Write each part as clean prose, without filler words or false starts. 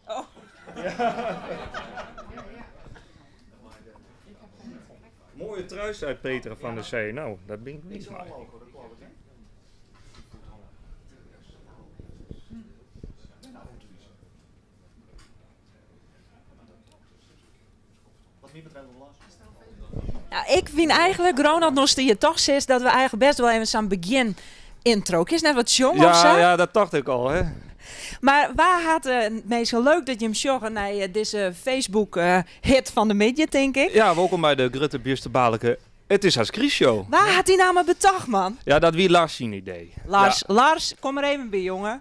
Oh. Moaie trui seit Petra van der Zee. No, dat bin ik wiis mei. Nou, ik fyn eigenlik, Ronald, no'tst hjir toch sitst, dat we eigenlik bêst wol even sa'n begjin intro. Kinst net wat sjonge of sa? Ja, dat tocht ik al, hè. Mar wa hat, minsken, leuk dat jim sjogge nei dizze Facebook hit fan de middei, tink ik. Ja, wolkom by de Grutte Bjusterbaarlike It is hast krystshow. Wa hat dy namme betocht, man? Ja, dat wie Lars syn idee. Lars, Lars, kom der even by, jonge.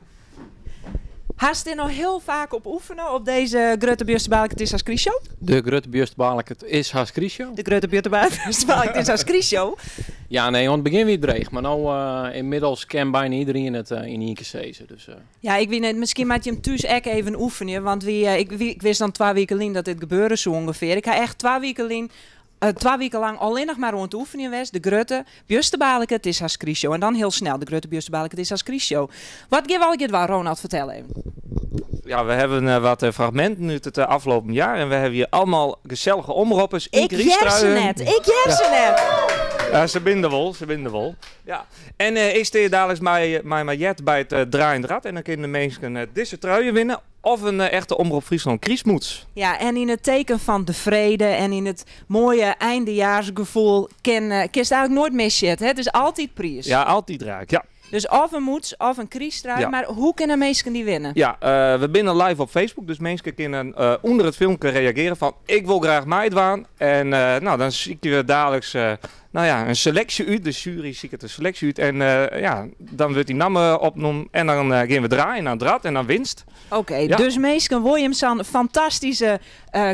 Hast dêr no hiel faak op oefene, op dizze Grutte Bjusterbaarlike It is hast krystshow? De Grutte Bjusterbaarlike It is hast krystshow. De Grutte Bjusterbaarlike It is hast krystshow. Ja, nee, oan it begjin wie it dreech, mar no ynmiddels kin byna iderien it yn ien kear sizze. Dus. Ja, ik wit net, miskien moat jim thús ek even oefenje, want wy, ik, ik wist dan twa wiken lyn dat dit gebeure soe ûngefear. Ik ha echt twa wiken lyn Twa wiken lang allinnich mar oan it oefenjen west. De Grutte Bjusterbaarlike It is hast krystshow. En dan hiel snel, de Grutte Bjusterbaarlike It is hast krystshow. Wat gean we allegear dwaan? Ronald, fertel even. Ja, we hebben wat fragminten út it afgelopen jaar en we hebben hier allemaal gesellige omroppers yn Ik hear se net, ik hear se net. Ja, se binne der wol, se binne der wol. Ja. En ik stean daliks mei Mariette by it draaiend rad en dan kinne de minsken dizze truien winne. Of in echte Omrop Fryslân krystmûts. Ja, en yn it teken fan de frede en yn it moaie eindejaarsgefoel kin, kinst eigenlik noait missjitte, hè? It is altyd priis. Ja, altyd raak, ja. Dus of in mûts of in krysttrui, Ja. mar hoe kinne minsken dy winne? Ja, we binne live op Facebook, dus minsken kinne ûnder it filmke reagearje fan ik wol graach meidwaan. En no, dan sykje we daliks no ja, in seleksje út, de sjuery siket in seleksje út en ja, dan wurdt dy namme opnommen en dan gean we draaien oan it rad en dan winst. Oké, Ja. dus minsken, wol jim sa'n fantastyske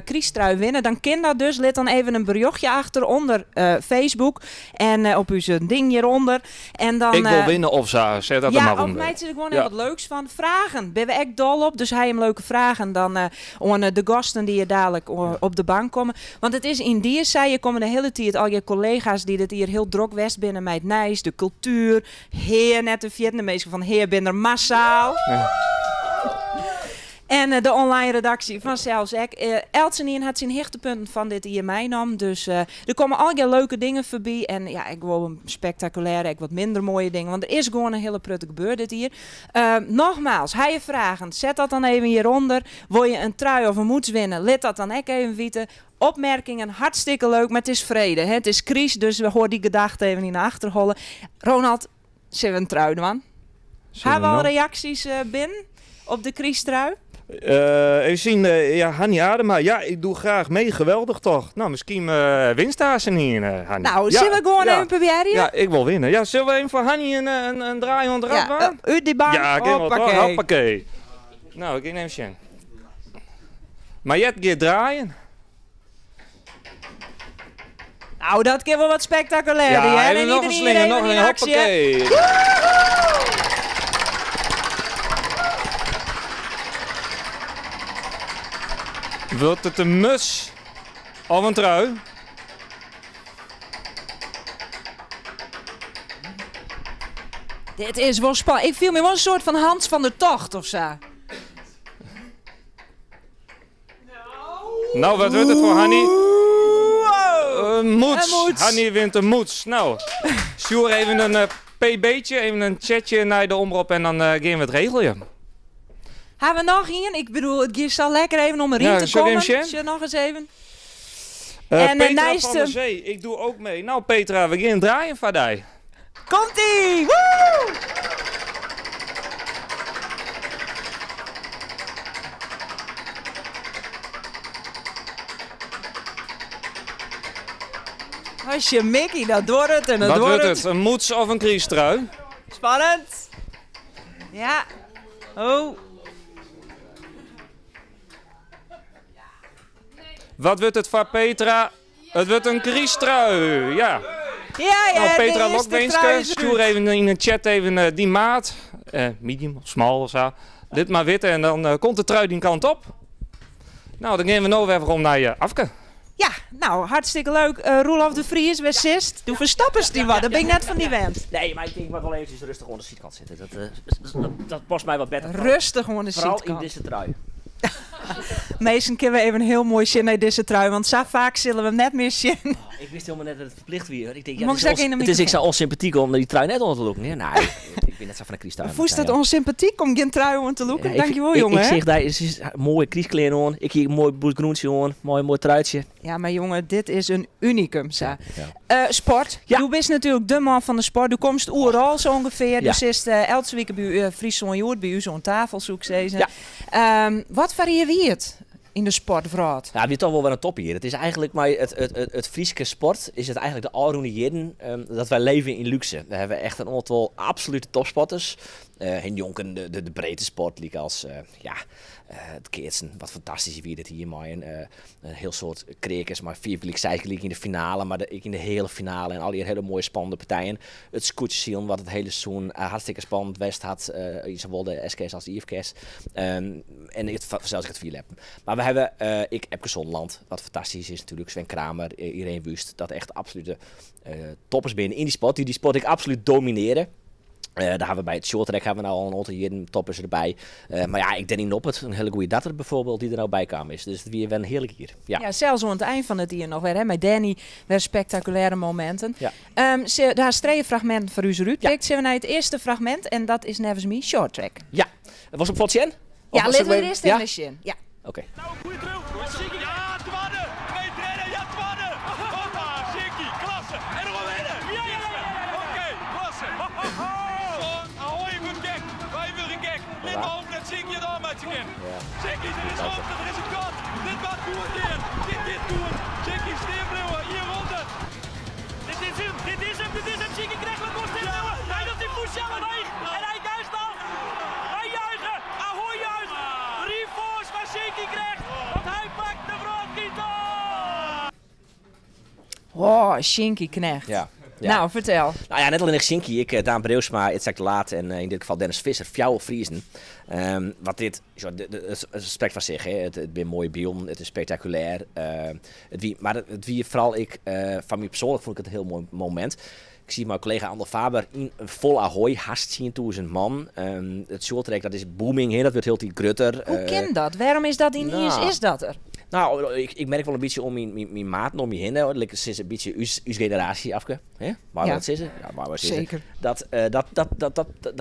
krysttrui winne, dan kin dat dus. Lit dan even in berjochtje achter ûnder Facebook en op ús ding hjirûnder. En dan, Ik wol winne of sa, set dat der Ja, mar of ûnder. meitsje der gewoan Ja. even wat leuks fan. Fragen binne we ek dol op, dus ha jim leuke fragen dan oan de gasten dy't hjir dadelijk op de bank komme. Want it is yndie sa, hjir komme de hiele tiid allegear kollega's dy't dit jier hiel drok west binne mei it nijs, de kultuer, Hea net te ferjitten, de minsken fan Hea binne der massaal. En de online redaksje fansels ek. Eltsenien hat syn hichtepunten fan dit jier meinommen, dus der komme allegear leuke dingen foarby. En ja, ek wol spektakulêre, ek wat minder moaie dingen, want der is gewoan in hiele protte gebeurd dit jier. Nogmaals, ha je fragen, set dat dan even hjirûnder. Wol je in trui of in mûts winne, lit dat dan ek even witte. Opmerkingen, hartstikke leuk, mar it is frede, hè? It is kryst, dus we hâlde dy gedachte even yn de achterholle. Ronald, sille we in trui dwaan? Sille Ha we al we no? reaksjes binnen op de krysttrui? Even sjen, ja, Hanny Adema, ja, ik doe graach mee, geweldich toch? No, miskien winst daar se ien, Hanny. Nou, Ja, sille we gewoan ja. even probearje? Ja, ik wol winne. Ja, sille we even foar Hanny in draai oan it rad Ja, dwaan? út dy bank, Ja, gean wol toch? hoppakee. Hoppakee. No, ik gean even sjen. Mariette giet draaien. Nou, dat kin wol wat spektakulêr Ja, hear. even En noch in iedereen slinger, even noch yn in aksje. hoppakee. Wurdt it in muts of in trui? Dit is wol spannend. Ik fiel my wol in soart fan Hans van der Tocht of sa. Nou, wat wurdt it foar Hanny? Wow. Een mûts. In mûts. Hanny wint in mûts. Nou, stjoer even in pb'tje, even in chatsje nei de omrop en dan gean we it regeljen. Ha we noch ien? Ik bedoel, it giet sa lekker even om deryn Ja, te sil ik kommen. even sjen? Sjoch noch ris even. En de Petra van nijste der Zee, ik doe ook mee. Nou Petra, we gean draaien foar dy. Komt-ie! Woe! Als je Mickey, dat doort het en dat Wat doort wordt het. het? Een mûts of een krysttrui? Spannend. Ja. Oh. Wat wurdt it foar Petra? It wurdt in krysttrui, ja. Ja, ja, Nou, de Petra earste Lokwinske, trui is stjoer eruit. even yn de chat even dyn maat. Medium of small of sa. Lit mar witte en dan komt de trui dyn kant op. Nou, dan gean we no wer werom nei Afke. Ja, nou, hartstikke leuk. Roelof de Vries, wêr sitst? Do ferstoppest dy wat, dat bin ik net fan dy wend. Nee, mar ik tink, ik moat wol eventsjes rêstich oan de sydkant sitte. Dat, dat past my wat better. Rêstich oan de Foaral sydkant. yn dizze trui. Minsken, kinne we even hiel moai sjen nei dizze trui, want sa faak sille we him net mear sjen. Oh, ik wist hielendal net dat it ferplicht wie. Ik tink, ja, Mocht it is, ik yn de it is ek sa microfoon? onsympathyk om dy trui net oan te lûken. Ja, nee, ik bin net sa fan de krysttrui. Fûnst it onsympathyk om gjin trui oan te lûken? Ja, Dankjewol, ik, jonge. Ik seach dy, is moaie krystklean oan. Ik hie in moai bûsgroentsje oan, moai moai truitsje. Ja, mar jonge, dit is in unikum, sa. Ja. Sport. Ja. Do bist natuerlik de man fan de sport. Do komst oeral sa ûngefear. Ja. Do sitst eltse wike by Fryslân Hjoed, by ús oan tafel, soe ik sizze. Ja. Wat foar jier wie it yn de sportwrâld? Ja, it wie toch wol wer in topjier. It is eigentlik mei it Fryske sport is it eigentlik de ôfrûne jierren dat wy leve yn lúkse. We hawwe echt in oantal absolute topsporters. En njonken de breedte sport, lykas ja, it keatsen, wat fantastysk wie dit jier mei in hiel soad kreakers, mei 5 gelyk, 6 gelyk yn de finale, mar ek yn de heale finale en allegear hiele moaie spannende partijen. It skûtsjesilen, wat it hiele seizoen hartstikke spannend west hat, yn sawol de SKS as de IFKS. En it, fansels ek it fierljeppen. Mar we hawwe ek Epke Zonderland, wat fantastysk is natuerlik, Sven Kramer, Ireen Wüst, dat echt absolute toppers binne yn dy sport, dy't dy sport ek absolút dominearje. Dêr hawwe we by it shorttrack hawwe we no al in oantal jierren toppers derby. Mar ja, ek Danny Noppert, in hiele goede darter bijvoorbeeld, dy't der no by kaam is. Dus it wie wer in hearlik jier. Ja. Ja, sels oan it ein fan it jier noch wer, hè, mei Danny, wer spektakulêre mominten. Ja. Do hast trije fragminten foar ús derút pikt. Sille we nei it earste fragmint en dat is neffens my shorttrack. Ja. Was op foar sjen? Ja, Of litte we was der earst even Ja? sjen. Ja. Oké. Nou, goeie driuw. Ja, twadde. Nee, tredde. Ja, twadde. Hoppa, Sjinkie, klasse. En nog een winnen. Ja, ja, ja, ja, ja. Oké, klasse. Ho, ho, ho. Ahoy, we gek. Wij willen gek. Let maar op dat Sjinkie het aanmaakt, ken. Sjinkie, er is ruimte, er is een gat. Dit gaat goed in. Dit dit goed. Sjinkie, steerbliuwen, hier ronde. Dit is hem, dit is hem, dit is hem. Sjinkie Knegt laat los steerbliuwen. Hij doet die voet zelf leeg. En hij juicht al. Hij juicht. Ahoy juicht. Drie voors van Sjinkie Knegt. Want hij pakt de wereldtitel. Oh, Sjinkie Knegt. Ja. Ja. Nou, fertel. Nou ja, net allinnich Sjinkie, ek Daan Breeuwsma, Itzhak de Laat en yn dit gefal Dennis Visser, fjouwer Friezen. Wat dit, zo, de, it sprekt fan sich, hè. It binne moaie bylden, it is spektakulêr. It wie, mar it wie foaral ek, fan my persoanlik fûn ik it in hiel moai momint. Ik siet mei kollega Andor Faber yn in fol Ahoy, hast 10.000 man. It shorttrack, dat is booming, hè, dat wurdt hieltyd grutter. Hoe kin dat? Wêrom is dat yniens Nou. is dat der? Nou, ik merk wol in bytsje om myn maten om my hinne, hoor. Like, se sizze in bytsje ús generaasje, Afke. Hè? Mar Ja. wat sizze? Ja, mar wat sizze? Zeker. Dat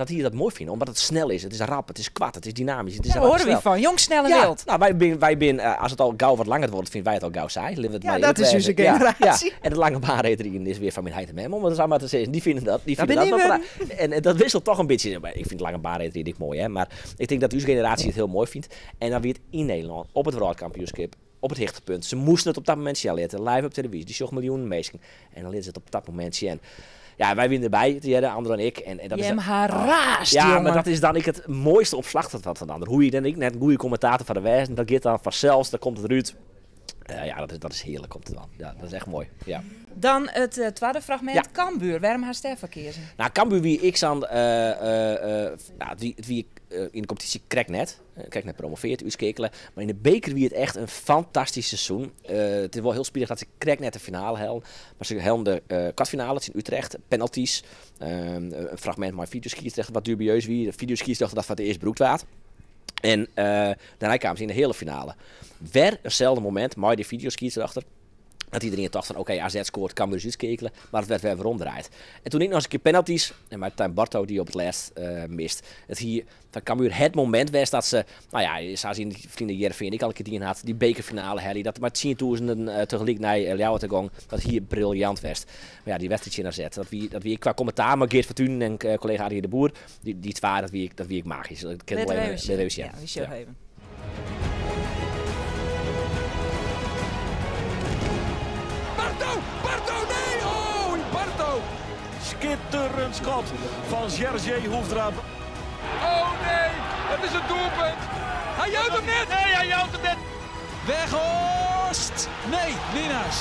dy dat moai fine, omdat it snel is. It is rap, it is koart, it is dynamysk. It is Dêr rap hearre wy snel. fan. Jong, snel en Ja, wild. nou, wy bin, as it al gau wat langer wurdt, fine wy it al gau saai. Litte we it Ja, mar dat earlik is ús wêze. Ja, generaasje. ja. En it lange baanreedriden is wer fan myn heit en mem, om it sa mar te sizzen. Dy fine dat, dy Dat fine binne dat dy wel prachtich. En dat wisselt toch in bytsje. Maar ik fyn lange baanreedriden ek moai, hè. Mar ik tink dat ús generaasje it hiel moai fynt. En dan wie it yn Nederlân, op it wrâldkampioenskip, op it hichtepunt. Se moasten it op dat momint sjen litte, live op televyzje. Dy sjogge miljoenen minsken. En dan litte se it op dat momint sjen. Ja, wy wiene derby, tegearre, Andor en ik. En dat is Jim dan- ha raast, Ja, jonge. mar dat is dan ek it moaiste opslachtige fan Andor. Hoe je dan ek net in goede kommentator foar de wêzen, dat giet dan fansels, dan komt it derút. Ja, dat is hearlik om te dwaan. Ja, dat is echt moai. Ja. Dan it twadde fragmint, Ja. Cambuur. Wêrom hast dêrfoar keazen? Nou, Cambuur wie ik aan, nou, it wie yn de kompetysje krekt net. Krekt net promovearre, útskeakele. Mar yn de beker wie it echt in fantastysk seizoen. It is wol hiel spitich dat se krekt net de finale hellen. Mar se hellen de kwartfinale, tsjin Utrecht, penalties. In fragmint mei fideoskiedsrjochter wat dubieus wie. De fideoskiedsrjochter dat foar it earst brûkt waard. En dêrnei kamen se yn de heale finale. Wer itselde momint mei dy fideoskiedsrjochter. Dat iderien tocht fan oké, AZ skoart, Cambuur is útskeakele, mar it waard wer weromdraaid. En doe ek noch ris in kear penalties. En mei Tijn Barto dy't op it lêst mist. It hie foar Cambuur it momint west dat se, nou ja, sa as yn it ferline Hearrenfean ek al in kear dien hat, dy bekerfinale helje, dat mei tsientûzenen tegelyk nei Ljouwert gong, dat hie briljant west. Mar ja, dy wedstriid tsjin AZ, dat wie kwa kommentaar mei Geert van Tuinen en kollega Arie de Boer, dy twa, dat wie ek magysk. Dat kin Litte wol we even, even litte we sjen. even sjen. Ja, we sjogge Ja. even. Barto, Barto, nee! Oh, Barto! Schitterend schot van Sergej Hoefdraad. Oh nee, het is een doelpunt. Hij jouwt hem net. Nee, hij jouwt hem net. Weghorst! Nee, Nienhuis.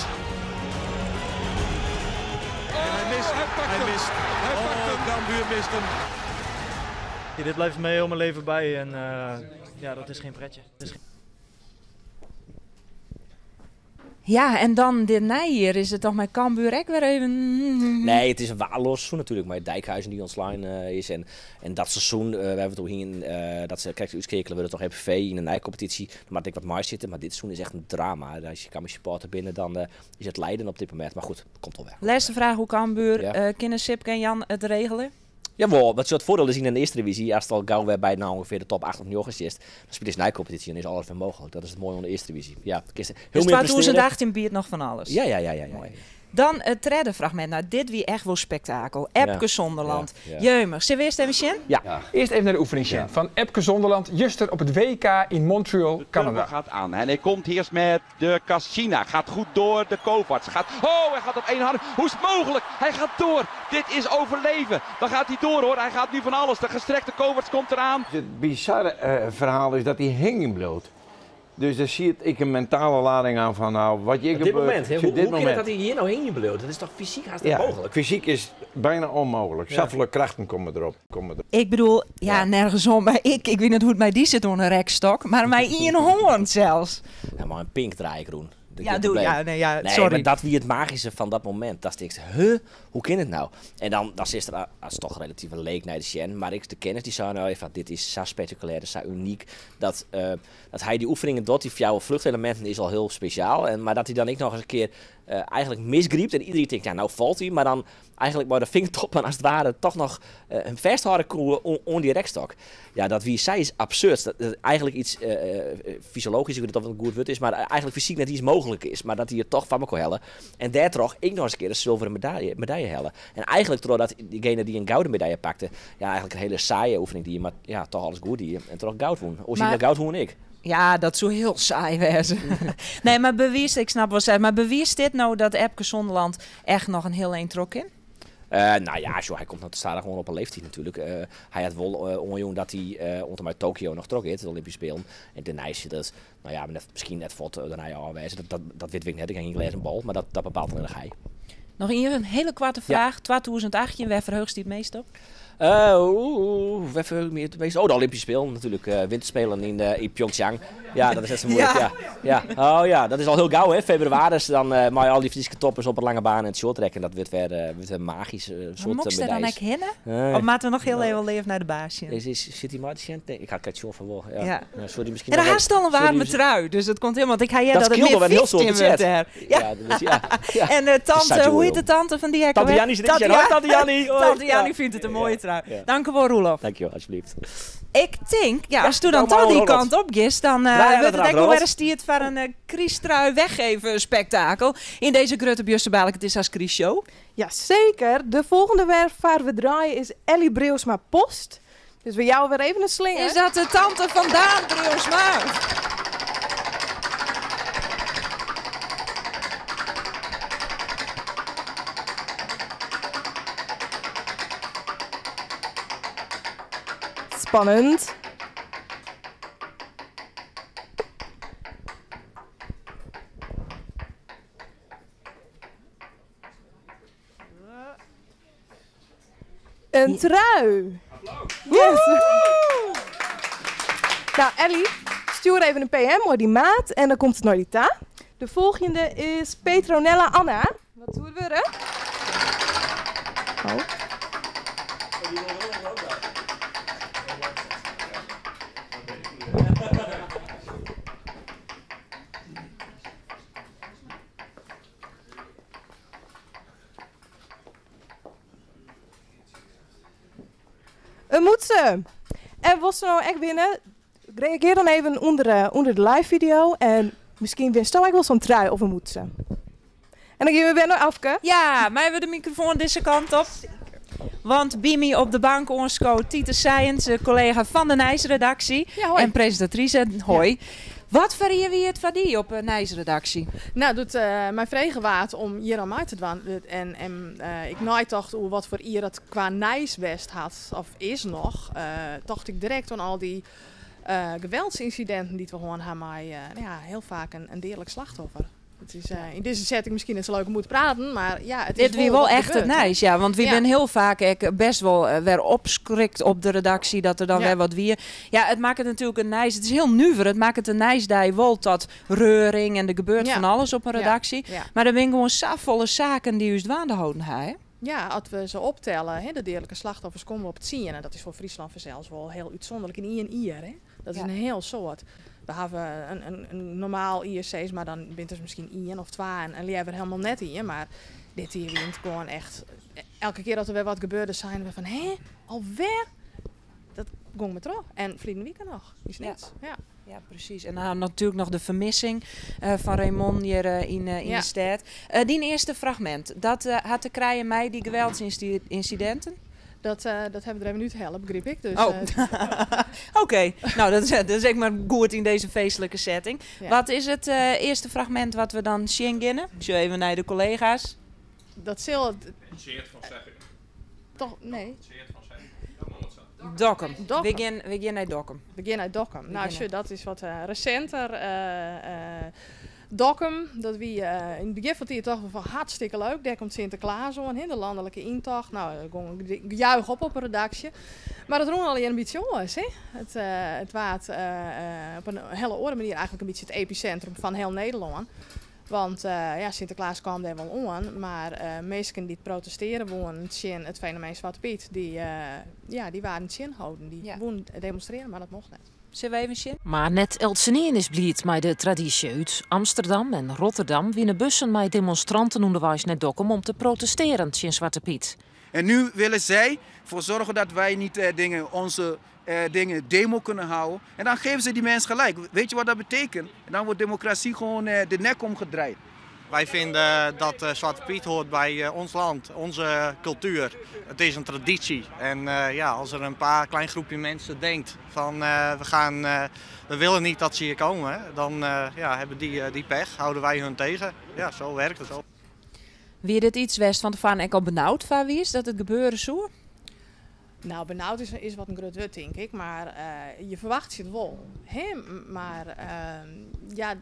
Oh, hij mist. Hij pakt Hij hem. mist. Hij pakt Oh, hem. Cambuur mist hem. Ja, dit blijft mij heel mijn leven bij en ja, dat is geen pretje. Dat is geen Ja, Ja, en dan dit neijier is it toch mei Cambuur ek wer even. Nee, it is in waardeloas seizoen natuerlik mei Dijkhuizen dy't ûntslein is. En dat seizoen, wêr't we it oer hienen, dat se krekt útskeakele wurde troch MVV yn de neikompetysje, dan moat ek wat meisitte. Mar dit seizoen is echt in drama. As je Cambuur supporter binne, dan is it lijden op dit momint. Mar goed, komt wol wer. Lêste fraach oer Cambuur. Kinne Sipke en Jan it regelje? Jawol, wat it foardiel is yn de earste divyzje, ast al gau wer by no ûngefear de top 8 of 9 sitst, dan spylest neikompetysje en is alles wer mooglik. Dat is it moaie oan de earste divyzje. Ja, kinst hiel Dus min prestearje. 2018 biedt noch fan alles. Ja. Moai. Dan it tredde fragmint. Nou, dit wie echt wol spektakel. Epke Zonderland. Jeumich. Sille we earst even sjen? Ja. Earst even nei de oefening sjen fan Epke Zonderland juster op it WK yn Montreal, De turbo Kanada. gaat aan en hij komt eerst met de Cassina. Gaat goed door de Kovacs. Gaat, oh, hij gaat op één arm. Hoe is het mogelijk? Hij gaat door. Dit is overleven. Dan gaat hij door hoor. Hij gaat nu van alles. De gestrekte Kovacs komt eraan. Het bizarre verhaal is dat hij hingjen bliuwt. Dus dêr sit ek in mentale lading oan fan nou, wat hjir Op dit gebeurt. momint, hè? Op Hoe, dit hoe kin it momint. dat hy hjir no hingjen bliuwt? Dat is toch fysyk hast Ja, ûnmooglik? fysyk is byna ûnmooglik. Safolle krachten komme derop. Komme derop. Ik bedoel, ja, nergens om. Maar ik wit net hoe't it mei dy sit oan 'e rekstok. Mar mei ien hân sels. Ja, mar in pink draai ik rûn. Dat Ja, gjin doe, probleem. ja, nee, ja, Nee, sorry. mar dat wie it magyske fan dat momint. Dat tinkst, huh? Hoe kin it no? En dan sitst der as toch relatyf in leek nei te sjen. Mar ek de kenners dy seinen al even, dit is sa spektakulêr, sa unyk. Dat hy dy oefeningen docht, dy fjouwer fluchteleminten, is al hiel spesjaal. Mar dat hy dan ek noch ris in kear eigentlik misgrypt en iderien tinkt, ja, no falt hy. Mar dan eigentlik mei de fingertoppen as it ware toch noch him fêsthâlde koe oan dy rekstok. Ja, dat wie sa is absurd. Dat eigentlik iets fysiologysk, ik wit net oft it in goed wurd is, mar eigentlik fysyk net iens mooglik is. Mar dat hy it toch foar elkoar helle. En dêrtroch ek noch ris in kear in sulveren medaille helle. En eigentlik trochdat diegene dy't in gouden medaille pakte, ja, eigentlik in hiele saaie oefening die, mar ja, toch alles goed die en troch goud wûn. Oars Maar hie goud wûn ik. Ja, dat soe hiel saai wêze. Nee, mar bewiist, ik snap wol sei, mar bewiist dit no dat Epke Zonderland echt noch in hiel ein troch kin? Nou ja, sjoch, hy komt no stadichoan op in leeftiid natuerlik. Hy hat wol oanjûn dat hy oant en mei Tokio noch troch giet, de Olympyske Spelen. En dêrnei sit it, nou ja, net, miskien net fuort dêrnei ôfwêze. Dat wit ik net, ik ha gjin glêzen bol, mar dat bepaalt allinnich hy. Noch ien hiele koarte fraach. 2018, wêr ferheugst dy it meast op? Oeh, wêr ferheug ik my it meast? Oh, de Olympyske Spelen natuerlik. Winterspelen yn Pyeongchang. Ja, dat is net sa muoilik. Ja. Ja. Oh ja, dat is al hiel gau, hè. Febrewaris, dan meie al dy Fryske toppers op de lange baan en it shorttrack. En dat wurdt wer magysk Maar soort mochtst der dan medailles. ek hinne? Nee. Of moatte we noch hiel Nee. even leaf nei de baas sjen? Sit hy mei te sjen? Nee, ik ha krekt sjoen fan wol. Ja. Ja. Ja, sorry, miskien En dan nog hast al in sorry, waarme misschien trui, dus dat komt helemaal. Want ik ha heard Dat dat it skeelt mear alwer in hiel soad 15 wurdt budget. dêr. Ja. Ja, dat is, ja. Ja. En tante, Sadio hoe heet de Jong. tante fan dy hekke Tante wer? Jannie zit in de chat. Hoi, tante Jannie. Hoi. Tante Jannie Ja. fynt it in moaie trui. Ja. Dank u wol, Roelof. Dankjewel, alsjeblieft. Ik tink, ja, Ja, ast do dan nou, toch dy Ronald. kant op giest, dan Draai aan wurdt het it rad, ek wol Ronald. wer ris tiid foar in krysttrui weggeven spektakel. Yn dizze grutte Bjusterbaarlike It is hast krystshow. Ja, zeker. De volgende waar we draaien is Ellie Breeuwsma Post. Dus we jouwe wer even in slinger. Is dat de tante fan Daan Breeuwsma? Spannend. Een trui. Yes. Nou, Ellie, stuur even een PM hoor, die maat en dan komt it nei dy ta. De folgjende is Petronella Anna. Wat soe it wurde? Oh. Een mûtse. En wolst no ek winne? Reagearje dan even ûnder de live video. En miskien winst ek wol sa'n trui of in mûtse. En dan gean we wer nei Afke. Ja, meie we de mikrofoan dizze kant op. Want by my op de bank oanskood Titus Sijens, collega fan de Nijsredaksje. Ja, hoi. En presintatrise, hoi. Wat foar jier wie it foar dy op de Nijsredaksje? Nou, doe't my frege waard om hjir oan mei te dwaan en ik neitocht oer wat foar jier dat kwa nijs west hat, of is noch, tocht ik direkt oan al dy geweldsinsidinten dy't we hân ha mei nou ja, hiel faak in deadlik slachtoffer. It is yn dizze setting miskien net sa leuk om oer te praten, mar ja, it is Dit wie wol wol wat echt it gebeurd, hè. nijs, ja. Want wy binne hiel faak ek bêst wol wer opskrikt op de redaksje dat der dan wer wat wie. Ja, it makket natuerlik it nijs, it is hiel nuver, it makket de nijsdei wol tot reuring en der gebeurt fan alles op in redaksje. Mar der binne gewoan safolle saken dy't ús dwaande holden ha, hè? Ja, as we se optelle, hè, de deadlike slachtoffers komme we op 10. En dat is foar Fryslân fansels wol hiel útsûnderlik yn ien jier. Hè. Dat is in hiel soad. We hawwe in normaal jier sis mar, dan binne der miskien ien of twa en leaver helemaal net ien. Mar dit jier wie it gewoan echt, elke kear dat der wer wat gebeurde, seinen we fan hè, alwer? Dat gong mar troch. En ferline wike noch, yn Snits. Ja. Ja, presys. En dan ha we natuerlik noch de fermissing fan Raymond hjir yn de stêd. Dyn earste fragmint, dat hat te krijen mei dy geweldsinsidinten? Dat hawwe we der even úthelle, begryp ik. Dus, Oh, oké. No, dat is ek mar goed yn dizze feestlike setting. Wat is it earste fragmint wat we dan sjen geane? Ik sjoch even nei de kollega's. Dat sil it Tjeerd van Seggingen. Toch, nee. Tjeerd van Seggingen. Dokkum. Dokkum. We gean nei Dokkum. We gean nei Dokkum. We Nou, gean sjoch, nei dat is wat resinter. Dokkum, dat wie yn it begjin fan it jier tochten we fan hartstikke leuk. Dêr komt Sinteklaas oan, hè, de lanlike yntocht. Nou, der gong gejuich op op 'e redaksje. Mar it rûn allegear in bytsje oars. Hè. It waard op in hiele oare manier eigentlik in bytsje it episintrum fan hiel Nederlân. Want ja, Sinteklaas kaam dêr wol oan, mar minsken dy't protestearje woenen tsjin it fenomeen Swarte Pyt, ja, dy waarden tsjinholden. Dy woenen demonstrearje, mar dat mocht net. Sille we even sjen? Mar net eltsenien is bliid mei de tradysje. Ut Amsterdam en Rotterdam wiene bussen mei demonstranten ûnderweis nei Dokkum om te protestearjen tsjin Swarte Pyt. En nu willen zij ervoor zorgen dat wij niet dingen, onze dingen demo kunnen houden. En dan geven ze die mensen gelijk. Weet je wat dat betekent? En dan wordt democratie gewoon de nek omgedraaid. Wij vinden dat Zwarte Piet hoort bij ons land, onze cultuur. Het is een traditie. En ja, als er een paar klein groepje mensen denkt van we willen niet dat ze hier komen, dan ja, hebben die pech, houden wij hun tegen. Ja, zo werkt het. Wie dit iets west van tefoaren ek al benaud foar wiest dat it gebeure soe? Nou, benaud is wat in grut wurd, tink ik. Mar je ferwachtsje it wol. Hè? Mar ja,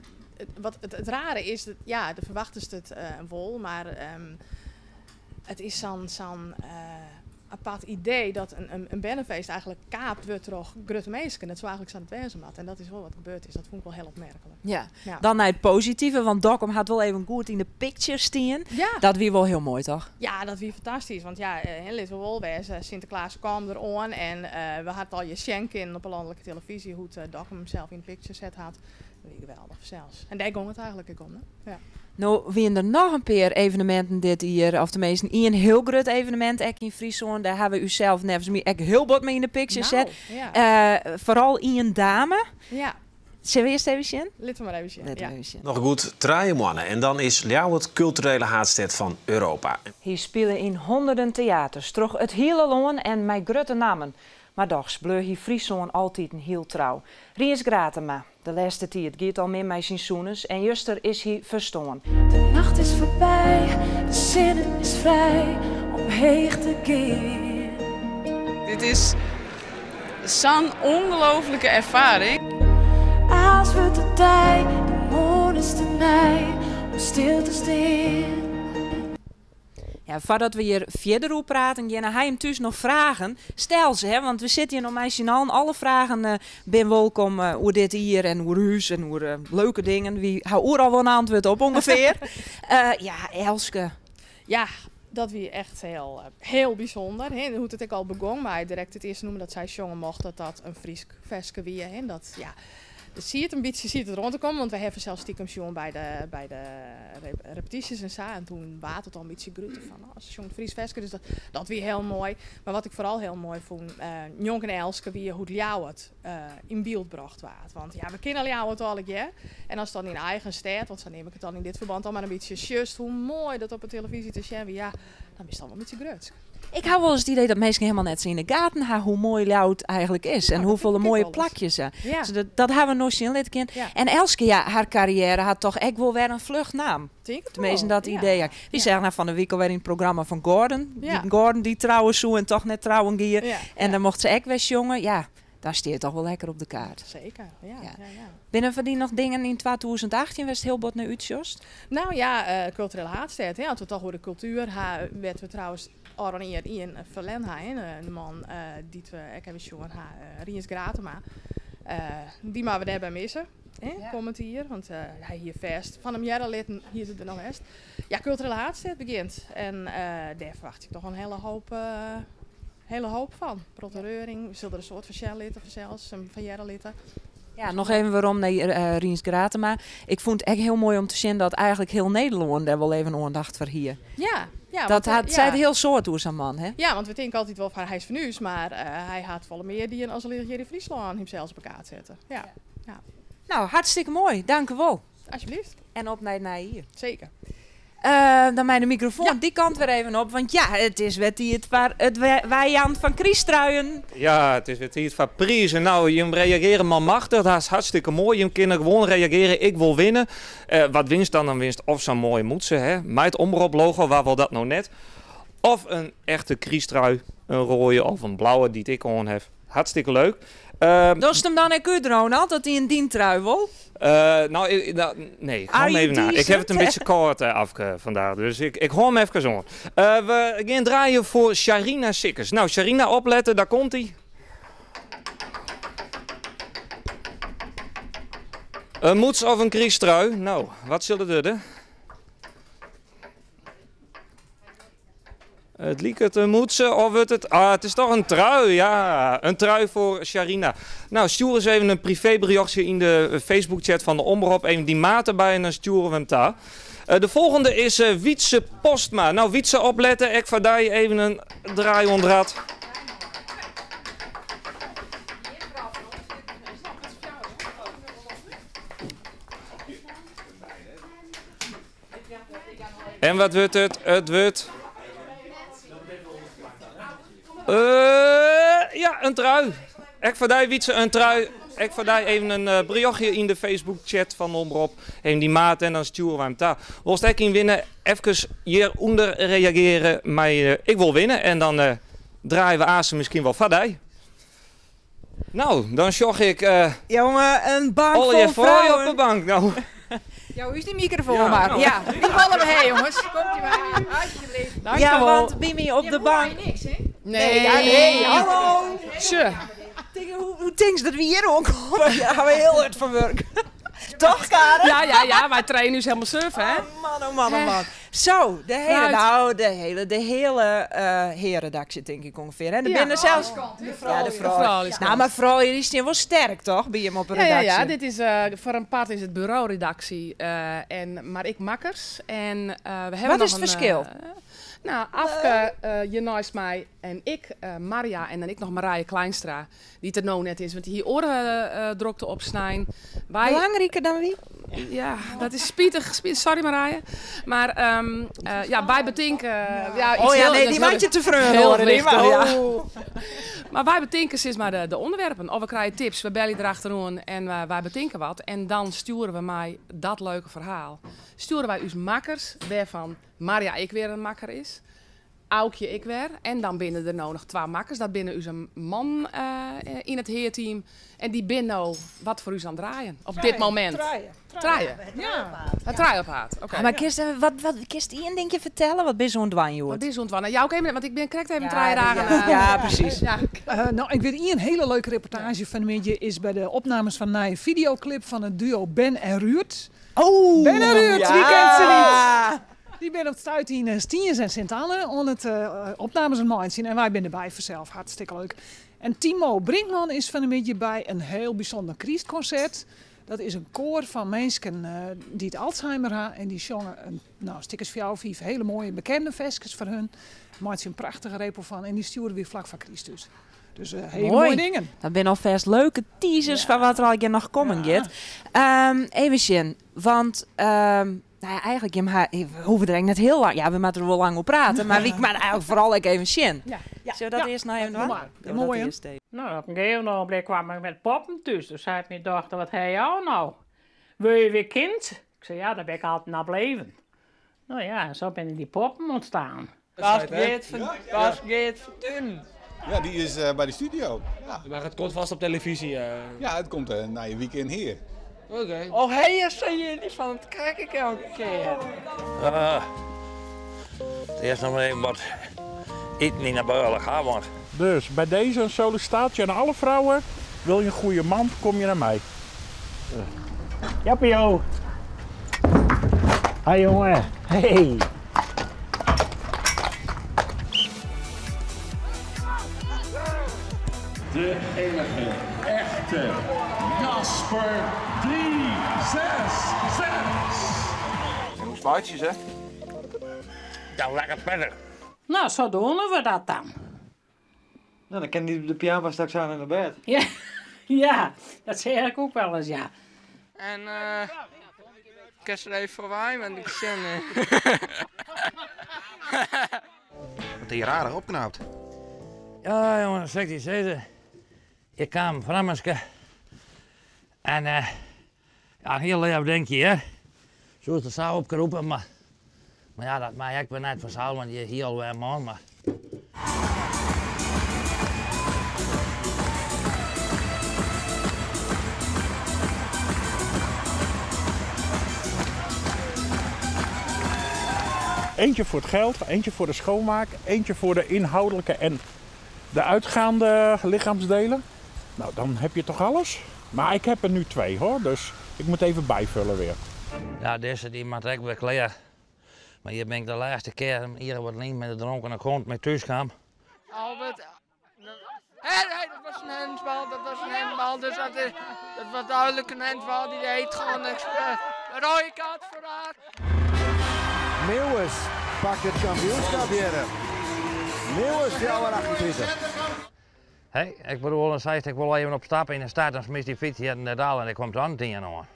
wat it rare is, dat, ja, do ferwachtest it wol, mar it is sa'n apart idee dat in bernefeest eigentlik kaapt wurdt troch grutte minsken. Dat soe eigentlik sa net wêze moatte. En dat is wol wat gebeurd is. Dat fûn ik wol hiel opmerklik. Dan nei it positive, want Dokkum hat wol even goed yn de picture stien. Dat wie wol hiel moai, toch? Ja, dat wie fantastysk. Want ja, litte we wol wêze, Sinteklaas kaam der oan en we ha it al sjen kinnen op de lanlike televyzje hoe't Dokkum himsels yn de picture set hat. Dat wie geweldich sels. En dêr gong it eigentlik ek om. Hè? Ja. No wiene der noch in pear eveneminten dit jier, of teminsten ien hiel grut evenemint ek yn Fryslân. Dêr hawwe we ússels neffens my ek hiel bot mei yn de picture set. Foaral ien dame. Sille we earst even sjen? Litte we mar even sjen. Litte we even sjen. Noch goed 3 moanne en dan is Ljouwert kulturele haadstêd fan Europa. Hy spile yn hûnderten teaters troch it hiele lân en mei grutte nammen. Mar dochs bleau hy Fryslân altiten hiel trou. Rients Gratema, de lêste tiid giet al min mei syn sûnens en juster is hy ferstoarn. De nacht is foarby, de sinne is frij om heech te gean. Dit is sa'n ongelooflike erfaring. As wurdt de dei, de moarn is te nij om stil te stean. Ja, foardat we hjir fierder oer praten geane, ha jim thús noch fragen? Stel se, hè, want we sitte hjir noch mei syn allen. Alle fragen binne wolkom oer dit jier en oer ús en oer leuke dingen. Wy ha oeral wol in antwurd op ûngefear. Ja, Elske. Ja, dat wie echt hiel bysûnder. Hè. Hoe't it ek al begûn, mar direkt it earste nûmer dat sy sjonge mocht, dat dat in Frysk ferske wie. Hè. Dat, ja, der siet in bytsje siet it rûn te kommen, want wy hawwe sels stikem sjoen by de repetysjes en sa. En doe waard it al in bytsje grutter fan, oh, se sjongt Frysk ferske, dus dat wie hiel moai. Mar wat ik foaral hiel moai fûn, njonken Elske, wie hoe't Ljouwert yn byld brocht waard. Want ja, we kenne Ljouwert allegear. En ast dan yn eigen stêd, want sa neam ik it dan yn dit ferbân, al mar in bytsje sjochst hoe moai dat op de televyzje te sjen wie, ja, dan bist al wol in bytsje grutsk. Ik ha wolris it idee dat minsken hielendal net sa yn de gaten ha hoe moai Ljouwert eigentlik is en Dat hoefolle tink ik moaie wolris. plakjes. Dus dat ha we noch sjen litte kinnen. En Elske, ja, har karriêre hat dochs ek wol wer in flucht naam. Tink it Teminsten wol, dat ja. idee. Wy seagen har fan de wike alwer yn it programma fan Gordon. Dy Gordon dy't trouwe soe en toch net trouwen gie. En dan mocht se ek wer sjonge. Ja, Dan stiet it toch wol lekker op de kaart. Seker, ja. ja. ja, Binne foar dy noch dingen yn 2018 wêr'tst hiel bot nei útsjochst? No ja, kulturele haadstêd. Hè, as we it toch oer de kultuer ha, wêr't we trouwens ôfrûne jier ien ferlern ha, hè, de man dy't we ek even sjoen ha, Rients Gratema. Dy moatte we dêrby misse, hè, kommend jier. Want hy hie fêst fan him hearre litten, hie se der noch west. Ja, kulturele haadstêd begjint. En dêr ferwachtsje ik toch in hiele hoop, hiele hoop fan. Protte reuring, we sille der in soad fan sjen litte fansels, en fan hearre litte. Ja, noch even werom nei Rients Gratema. Ik fûn it ek hiel moai om te sjen dat eigentlik hiel Nederlân dêr wol even oandacht foar hie. Ja, ja, Dat want, hat, ja. seit hiel soad oer sa'n man, hè? Ja, want we tinke altyd wol fan hy is fan ús, mar hy hat folle mear dien as allinnich hjir yn Fryslân himsels op 'e kaart sette. Ja, ja. No, hartstikke moai. Dankewol. Alsjeblieft. En op nei it nije jier. Seker. Dan mei de mikrofoan dy kant wer even op, want ja, it is wer tiid foar it weijaan fan krysttruien. Ja, it is wer tiid foar prizen. No, jim reageare manmachtich, dat is hartstikke moai. Jim kinne gewoan reageare, ik wol winne. Wat winst dan? Dan winst of sa'n moaie mûtse, hè, mei it Omrop-logo, wa wol dat no net? Of in echte krysttrui, in rode of in blauwe dy't ik oan haw. Hartstikke leuk. Dochst him dan ek út, Ronald, dat ien dyn trui wol? No, nee, ik hâld him even oan. Ik ha it in bytsje kâld, Afke, vandaag, dus ik hâld him efkes oan. We gean draaien foar Sharina Sikkes. No, Sharina, oplette, daar komt ie. In mûts of in krysttrui? No, wat sil it wurde? It liket in mûtse of wurdt it... Ah, it is toch in trui, ja. In trui foar Sharina. No, stjoer ris even in privéberjochtsje yn de Facebookchat fan de Omrop. Even dyn maat derby en dan stjoere we him ta. De folgjende is Wietse Postma. No, Wietse, oplette. Ek foar dy even in draai oan it rad. En wat wurdt it? It wurdt. Ja, in trui. Ek foar dy, Wietse, in trui. Ek foar dy even in berjochtje yn de Facebook-chat fan Omrop. Even dyn maat en dan stjoere wy him ta. Wolst ek ien winne? Efkes hjirûnder reageare mei ik wol winne en dan draaie we aanst miskien wol foar dy. No, dan sjoch ik. Jonge, in bank Al fol je froulju op frouwen. de bank. No. Jou ús dy mikrofoon Ja, mar. no. Ja, dy wolle we ha, jonges. Komt u mar, alsjeblieft. Ja, Dankjewol. want by my op de bank. niks, hè? Nee, ja, nee, hallo. Sjoch. Hoe tinkst dat we hjir oankomme? Ja, ha we hiel hurd fan wurk. Toch, Karen? Ja, ja, ja, wy traine ús helemaal suf, hè? Oh man, oh man, oh man. Zo, de hele, Fruit. nou, de hele herenredactie, denk ik ongeveer. Hè? De binnen zelfs. De Ja, de froulju. froulju. De froulju. Nou, maar froulju die staan wel sterk, toch? Bij hem op de Ja, ja, ja, redactie. dit is, voor een part is het bureauredactie, en, maar ik makkers. En we hebben Wat nog is het een, verschil? Nou, Afke, je naast mij en ik, Marja en dan ik nog Marije Kleinstra, die het er nou net is, want die hier oren drokte op snijn. Wij Belangrijker dan wie? Ja, dat is spietig, sorry Marije. Maar ja, wij betinken, ja, iets Oh ja, heel, nee, dat die is heel maakt je te vreun, heel hoor, die licht, mag, ja. oh. Maar wij betinken sinds maar de onderwerpen. Of we krijgen tips, we bellen erachteraan en wij betinken wat. En dan sturen we mij dat leuke verhaal. Sturen wij us makkers, waarvan Marja ik weer een makker is. Aukje ik weer. En dan binnen er nou nog 2 makkers. Dat binnen u man in het heerteam. En die binnen nou wat voor u aan het draaien. Op dit Draaien, moment. draaien, Draaien. Ja. Het draaien op haat. Oké. Ah, maar Kirsten, wat Kirsten, één dingetje vertellen? Wat ben zo'n dwaan, joh? Wat is zo'n dwaan? Nou, ja, oké, want ik ben correct even Ja, draaien dagen, ja. Ja, precies. Ja. Nou, ik weet één hele leuke reportage van de middag is bij de opnames van een videoclip van het duo Ben en Ruurt. Oh! Ben en Ruurt, ja. wie kent ze niet? Die ben op het stuit in Stiens en Sint-Anne om het opnames aan het zien. En wij zijn erbij vanzelf, hartstikke leuk. En Timo Brinkman is van een beetje bij een heel bijzonder Christconcert. Dat is een koor van mensen die het Alzheimer hebben. En die zongen een, nou, stickers voor jou, 5 hele mooie bekende versjes voor hun. Maakt ze een prachtige repel van. En die sturen weer vlak voor Christus. Dus hele Mooi. mooie dingen. Dat zijn alvast leuke teasers van wat er al een nog komen gaat. Even zien, want nou ja, eigenlijk, je we hoeven er eigenlijk net heel lang... Ja, we moeten er wel lang op praten, maar ik maar eigenlijk vooral ook even zien. Ja. Zullen we dat Ja. eerst nou even Doe doen? maar. Doen we dat Mooi, hè? eerst even. Nou, op een gegeven ogenblik kwam ik met poppen thuis. Dus zei mijn dochter, wat heb je nou? Wil je weer kind? Ik zei, ja, daar ben ik altijd naar bleven. Nou ja, en zo ben die poppen ontstaan. Was geht van, was geht van doen? Ja, die is eh, bij de studio. Ja. Maar het komt vast op televisie. Eh. Ja, het komt uh, na je weekend hier. Oké. Oh, hey, zijn jullie van het kijk ik elke keer. Ah, eerst nog maar even wat eten in de builen gaan, want... Dus bij deze een sollicitatie aan alle vrouwen. Wil je een goede man, kom je naar mij. Jappio. Hi jongen. Hey. De enige, echte Jasper 366. En hoe spuitjes, hè? Ja, lekker verder. Nou, zo doen we dat dan. Nou, dan kan die de pyjama straks aan in de bed. Ja, ja, dat zeg ik ook wel eens, ja. En eh ik is er even voorbij, want ik zin. Wat die raar opknapt. Ja, jongen, zeg die zeiden. Ik kwam Frammerske. En ja, heel leuk denk je, hè. Zo is de zaal opgeroepen, maar ja, dat maak ik weer net van zaal, want je hier alweer man, maar... Eentje voor het geld, eentje voor de schoonmaak, eentje voor de inhoudelijke en de uitgaande lichaamsdelen. Nou, dan heb je toch alles? Maar ik heb er nu twee hoor, dus ik moet even bijvullen weer. Ja, deze die maakt ik weer klaar. Maar hier ben ik de laatste keer hier wat niet met de dronken grond mee thuis kwam. Albert. Hé, hey, dat was een handsbal, dat was een handbal. Dus dat, is, dat was duidelijk een handbal. Die deed gewoon expres. Een rode kaart voor haar. Meeuwis pakt het kampioenschap hier. Meeuwis 28. Hé, ik bedoel, dan zei ik wil even op stap in de stad, dan smis die fiets hier in de dal en ik komt dan tien aan.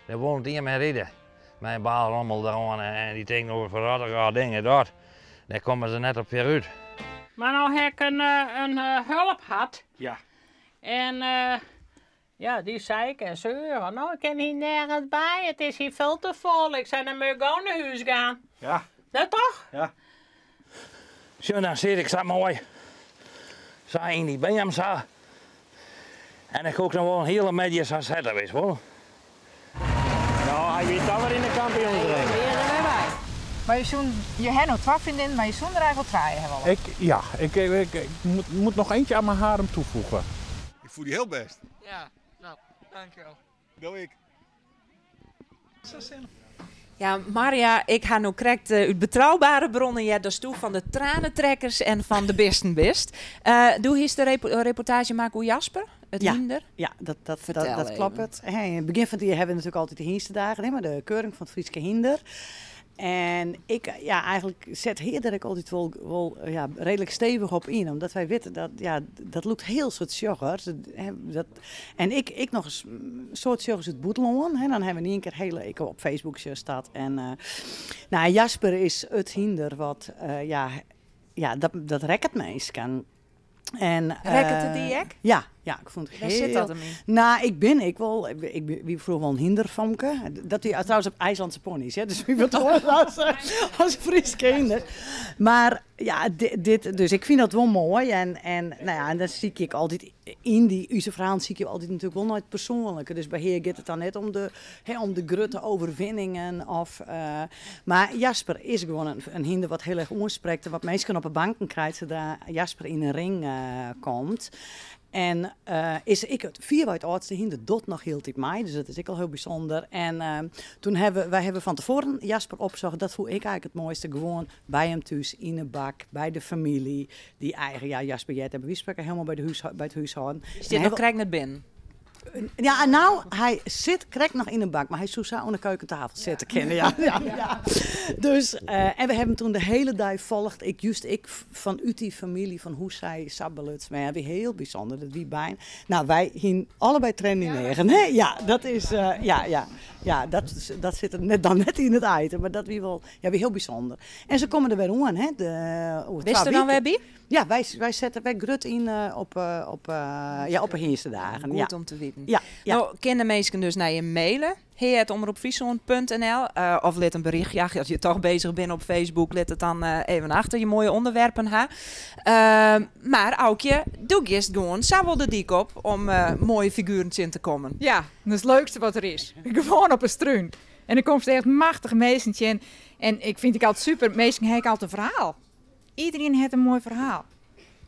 Er woont tien meer rijden. Mijn baal rommel eraan en die denkt over verraderige dingen dat. Daar komen ze net op weer uit. Maar nou heb ik een hulp gehad. Ja. En ja, die zei ik en zeuren. Nou, ik ken hier nergens bij. Het is hier veel te vol. Ik zei, dan moet ik gewoon naar huis gaan. Ja. Dat toch? Ja. Zo, dan zit ik zo mooi. Zo in die BM zo. En ik ook nog wel een hele middag zo zetten, weet je wel. Nou, hij weet alweer in de kampioensring. Maar je, zoen, je hebt nog twee vriendinnen, maar je zoen er eigenlijk wel drie hebben. Ik, ja, ik moet nog eentje aan mijn harem toevoegen. Ik voel die heel best. Ja, nou, dankjewel. Doe ik. Ja, Maria, ik ga nu correct uit betrouwbare bronnen. Ja, dat is toe van de tranentrekkers en van de Bistenbist. Doe hier de reportage maken hoe Jasper, het ja. hinder? Ja, Vertel dat even. klopt. Hey, in het begin van het jaar hebben we natuurlijk altijd de Hinsterdagen, hè, maar de keuring van het Frieske Hinder. En ik, ja, eigenlijk zet hier dat ik altijd wel ja, redelijk stevig op in. Omdat wij weten dat, ja, dat lukt heel soort joggers. Dat, en ik nog eens soort joggers het boeteloon. Hè, dan hebben we niet een keer hele, ik op Facebook staat. En nou, Jasper is het hinder wat, ja, ja, dat rekt het meest kan. En, Rekt het die ek? Ja, ja, ik vond het Waar heel... zit dat hem in? Nou, ik ben, ik wel, ik, ik, ik wie vroeger wel een hindervamke. Dat die, trouwens op IJslandse ponies, hè? Dus wie wil het als Fries kinder. Maar ja, dit, dus ik vind dat wel mooi. En, nou ja, en dan zie ik altijd in die Uze verhaal zie ik altijd natuurlijk wel nooit persoonlijke. Dus bij Heer gaat het dan net om de, hè, om de grote overwinningen. Of, maar Jasper is gewoon een hinder wat heel erg oorspreekt. En wat mensen op de banken krijgt zodra Jasper in een ring komt. En is ik het vier het oudste hinder, dat nog hield ik mij, dus dat is ik al heel bijzonder. En toen hebben wij hebben van tevoren Jasper opzocht, dat voel ik eigenlijk het mooiste, gewoon bij hem thuis, in de bak, bij de familie. Die eigen, ja, Jasper Jet hebben we spreken helemaal bij, bij het huishouden. Is dit nog krijg net binnen? Ja, nou, hij zit krek nog in een bak, maar hij zou zo aan de keukentafel zitten kennen. Ja, ja, ja. Dus, en we hebben toen de hele dag volgt, ik juist ik van uit die familie, van hoe zij sabbelut, maar ja, wie heel bijzonder, dat wie bijna. Nou, wij hingen allebei training negen, hè? Ja, dat is, ja, ja, ja, dat zit er net, dan net in het item, maar dat wie wel, ja, wie heel bijzonder. En ze komen er weer aan, hè? De, over Wist er dan twee weer bij? Ja, wij zetten wij grut in op de Heerste dagen. Goed ja. om te weten. Ja, ja. Nou, kindermeesken dus naar je mailen. Hea@omropfryslân.nl Of lit in berichtje achter, as je toch bezich binne op Facebook, lit it dan even achter, je moaie ûnderwerpen ha. Mar Aukje, do giest gewoan sa wol de dyk op om moaie figueren tsjin te kommen. Ja, dat is it leukste wat der is. Gewoan op 'e strún. En dan komst echt machtige minsken tsjin. En ik fyn it ek altyd super, minsken ha ek altyd in ferhaal. Iederien hat in moai ferhaal.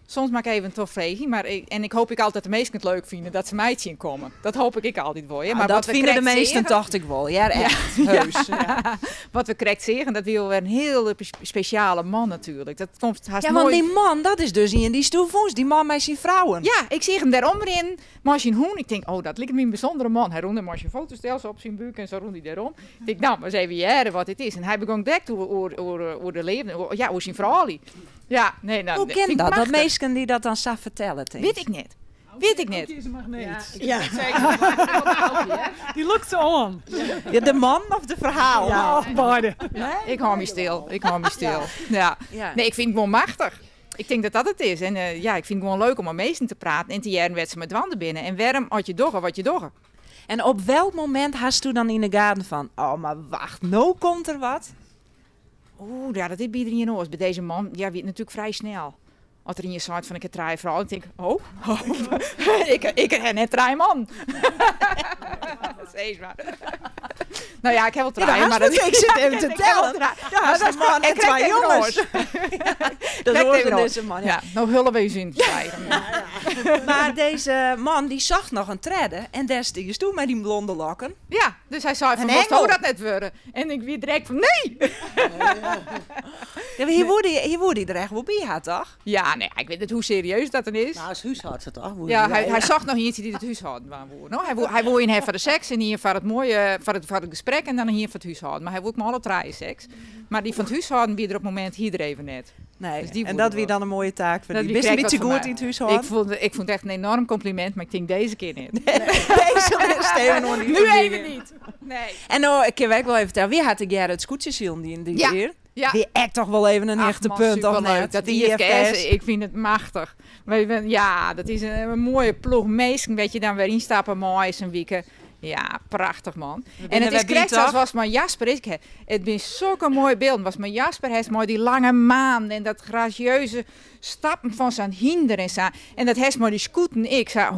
Soms moat ik even troch freegje, mar ik, en ik hoop ek altyd dat de minsken it leuk fine dat se my tsjinkomme. Dat hoop ik ek altyd wol. Ja, mar dat wat we fine de krekt measten seagen tocht ik wol, ja, echt, heus. Ja. Wat we krekt seagen, dat wie wol wer in hiele spesjale man natuerlik. Dat komt hast Ja, want noait dy man, dat is dus ien dy'tsto fûnst, dy man mei syn frouwen. Ja, ik seach him dêr omrinnen mei syn hûn. Ik tink, oh, dat liket my in bysûndere man. Hy rûn dêr mei syn fotostel sa op syn búk en sa rûn hy dêr om. Ik tink, no, ris even hearre wat dit is. En hy begûn direkt oer de leafde, oer, ja, oer syn froulju. Ja, nee, nou, Hoe nee, kin fyn ik dat, dat machtich. minsken dy dat dan sa fertelle, tinkt? Wit ik net. Wit ik net. is een magneet. Ja. Dy lûkt se oan. Ja, de man of de ferhaal? Ja, beide. Nee? Ik hâld my stil. Ik hâld my stil. Ja. Ja. Nee, ik fyn it gewoan machtich. Ik tink dat dat it is. En ja, ik fyn it gewoan leuk om mei minsken te praten en te hearren wêr't se mei dwaande binne en wêrom as je dogge wat je dogge. En op welk momint hasto dan yn 'e gaten fan, oh, mar wacht, no komt der wat? Oeh, ja, dat is by iderien oars. By dizze man, ja, wie it natuerlik frij snel. As der ien seit fan ik ha trije froulju, dan tink ik, oh, oh, ik ha net trije mannen. Sis mar. Nou ja, ik ha wol Ja, trije, dat mar hast dat ik sit even te Ik ha wol tellen. trije. Ja, Maar hast dat in man is en krekt twa even jonges. oars. Dat Krekt hoort even in oars. dizze man, Ja, ja. no hulle we ús yn te krijgen. Mar dizze man dy socht noch in tredde en dêr stiesto mei dyn blonde lokken. Ja, dus hy sei fan, Een wolst engel. dat net wurde? En ik wie direkt fan, nee! Ja, mar hy woe dy, hy woe dy der echt wol by ha, toch? Ja, nee, ik wit net hoe serieus dat dan is. Nou, as húshâldster toch? Woe Ja, hy- hy socht noch ientsje dy't it húshâlden dwaan woe. No, hy woe ien ha foar de seks en ien foar it moaie, foar it gesprek en dan ien foar it húshâlden. Mar hy woe ek mei alle trije seks. Mar dy fan it húshâlden wie der op it momint hie der even net. Nee, Dus dy en woe dat er wie wol. dan in moaie taak foar Dat dy. wie Bist in krekt bytsje wat foar goed my. yn it húshâlden? Ik fûn it echt in enoarm kompliment, mar ik tink dizze kear net. Dizze list even oan dy Nu ferbining. even niet. Nee. En no, ik kin ek wol even fertellen, wy ha tegearre it skûtsjesilen dien dit Ja. jier. Ja. Wie ek toch wol even in Ach, hechte man, punt, of superleuk. net? Dat Die IFKS, IFKS. ik fyn it machtich. Wy bin, ja, dat is in moaie ploech minsken, wêr't je dan wer ynstappe mei sa'n wike. Ja, prachtich man. We En binne it is wer by, krekt sa toch? was mei Jasper. Ik ha, it binne sokke moaie bylden. Was mei Jasper hast mei dy lange maan en dat gracieuze stappen fan sa'n hynder en sa. En dat hast mei dy skûten ek. Sa,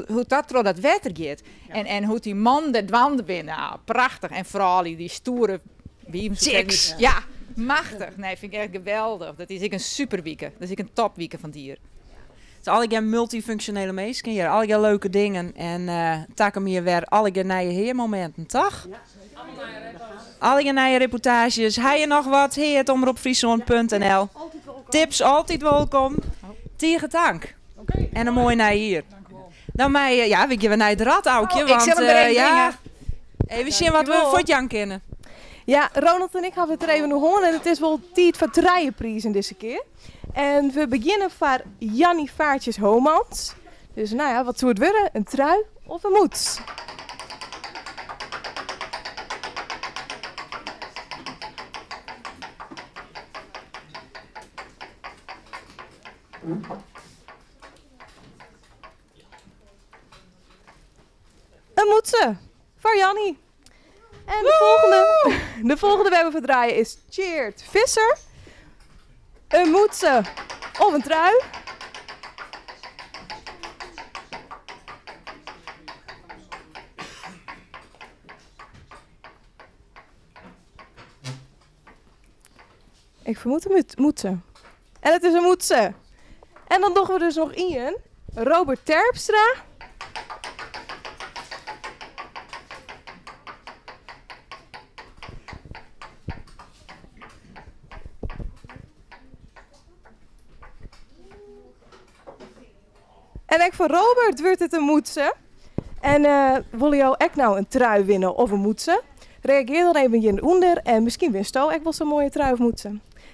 hoe't dat troch dat wetter giet. En hoe't dy man der dwaande binne. Ah, prachtich. En foaral dy stoere wieven. Chicks. Ja, machtich. Nee, fyn ik echt geweldich. Dat is ek in superwike. Dat is ek in topwike fan it jier. It is allegear multifunksjonele minsken hjir, allegear leuke dingen en takom jier wer allegear nije hearmominten, toch? Ja. Allegear nije reportaazjes. Ha je noch wat? Hea@omropfryslân punt nl. Tips altyd wolkom. Tige tank. En in moai nij jier. Dan mei, ja, we gean wer nei it rad, Aukje, Oh, ik sil want, him der even ja, bringe. even sjen wat we Dankjewol. fuortjaan kinne. Ja, Ronald en ik hawwe it der even oer hân en it is wol tiid foar trije prizen dizze kear. En we begjinne foar Jannie Vaartjes Homans. Dus nou ja, wat soe it wurde? In trui of in mûts? Een mûtse foar Jannie. En de volgende we hebben voor draaien is Tjeerd Visser. Een mûtse of een trui. Ik vermoed een mûtse. En het is een mûtse. En dan dogge we dus noch ien. Robert Terpstra. En ek foar Robert wurdt it in mûtse. En wolle jo ek no in trui winne of in mûtse? Reagearje dan even hjirûnder en miskien winsto ek wol sa'n moaie trui of mûtse.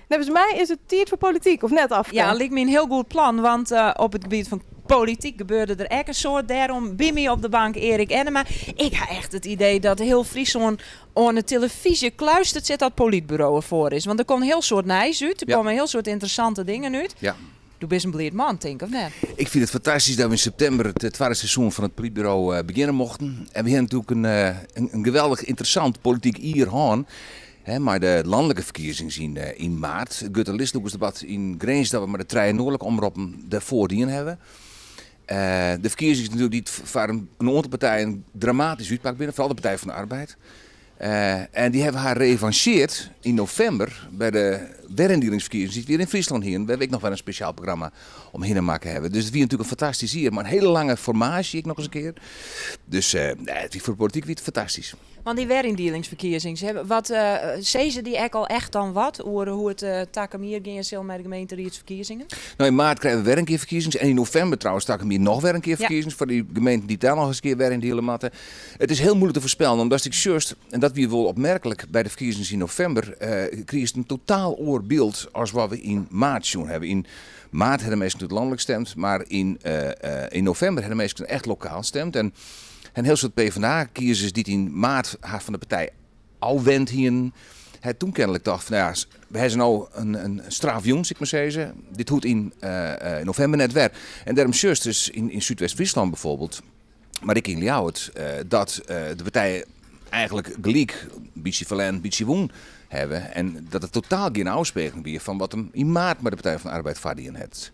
Neffens my is it tiid foar polityk, of net, Afke? Ja, liket my in hiel goed plan, want op it gebiet fan polityk gebeurde der ek in soad. Dêrom by my op de bank Erik Ennema. Ik ha echt it idee dat hiel Fryslân oan de telefyzje kluisterd sit dat Polytburo derfoar is. Want der komt in hiel soad nijs út, der komme in hiel soad ynteressante dingen út. Do bist in bliid man, tink of net? Ik fyn it fantastysk dat we yn septimber it twadde seizoen fan it Polytburo begjinne mochten. En we hawwe natuerlik in geweldich ynteressant polityk jier hân. Hè, mei de lanlike ferkiezings yn maart. It grutte listlûkersdebat yn Grins dat we mei de trije noardlike omroppen dêrfoar dien hawwe. De ferkiezings natuerlik dy't foar in oantal partijen dramatysk útpakt binne, foaral de Partij van de Arbeid. En dy hawwe har revancheard yn novimber by de weryndielingsferkiezings dy't we hjir yn Fryslân hienen, wêr't we ek noch wer in spesjaal programma omhinne makke hawwe. Dus it wie natuerlik in fantastysk jier, mei in hiele lange formaasje ek noch ris in kear. Dus nee, it wie foar de polityk wie it fantastysk. Want dy weryndielingsferkiezings, wat sizze dy ek al echt dan wat oer hoe it takom jier gean sil mei de gemeenteriedsferkiezingen? No, yn maart krije we wer in kear ferkiezings en yn novimber trouwens takom jier noch wer in kear ferkiezings foar dy gemeenten dy't dêr noch ris in kear weryndiele moatte. It is hiel muoilik te foarspellen, omdat ik sjochst, en dat wie wol opmerklik by de ferkiezings yn novimber, krigest in totaal oar byld as wat we yn maart sjoen hawwe. Yn maart hawwe de minsken natuerlik lanlik stemd, mar yn novimber hawwe de minsken echt lokaal stemd. En in hiel soad PvdA-kiezers dy't yn maart har fan de partij ôfwend hienen, ha toen kennelik tocht fan, no ja, we hawwe se no in straf jûn, sil ik mar sizze. Dit hoecht yn novimber net wer. En dêrom sjochst dus yn Súdwest-Fryslân bijvoorbeeld, mar ek yn Ljouwert, dat de partijen eigenlik gelyk, in bytsje ferlern, in bytsje wûn hawwe. En dat it totaal gjin ôfspegeling wie fan wat him yn maart mei de Partij van de Arbeid foardien hat.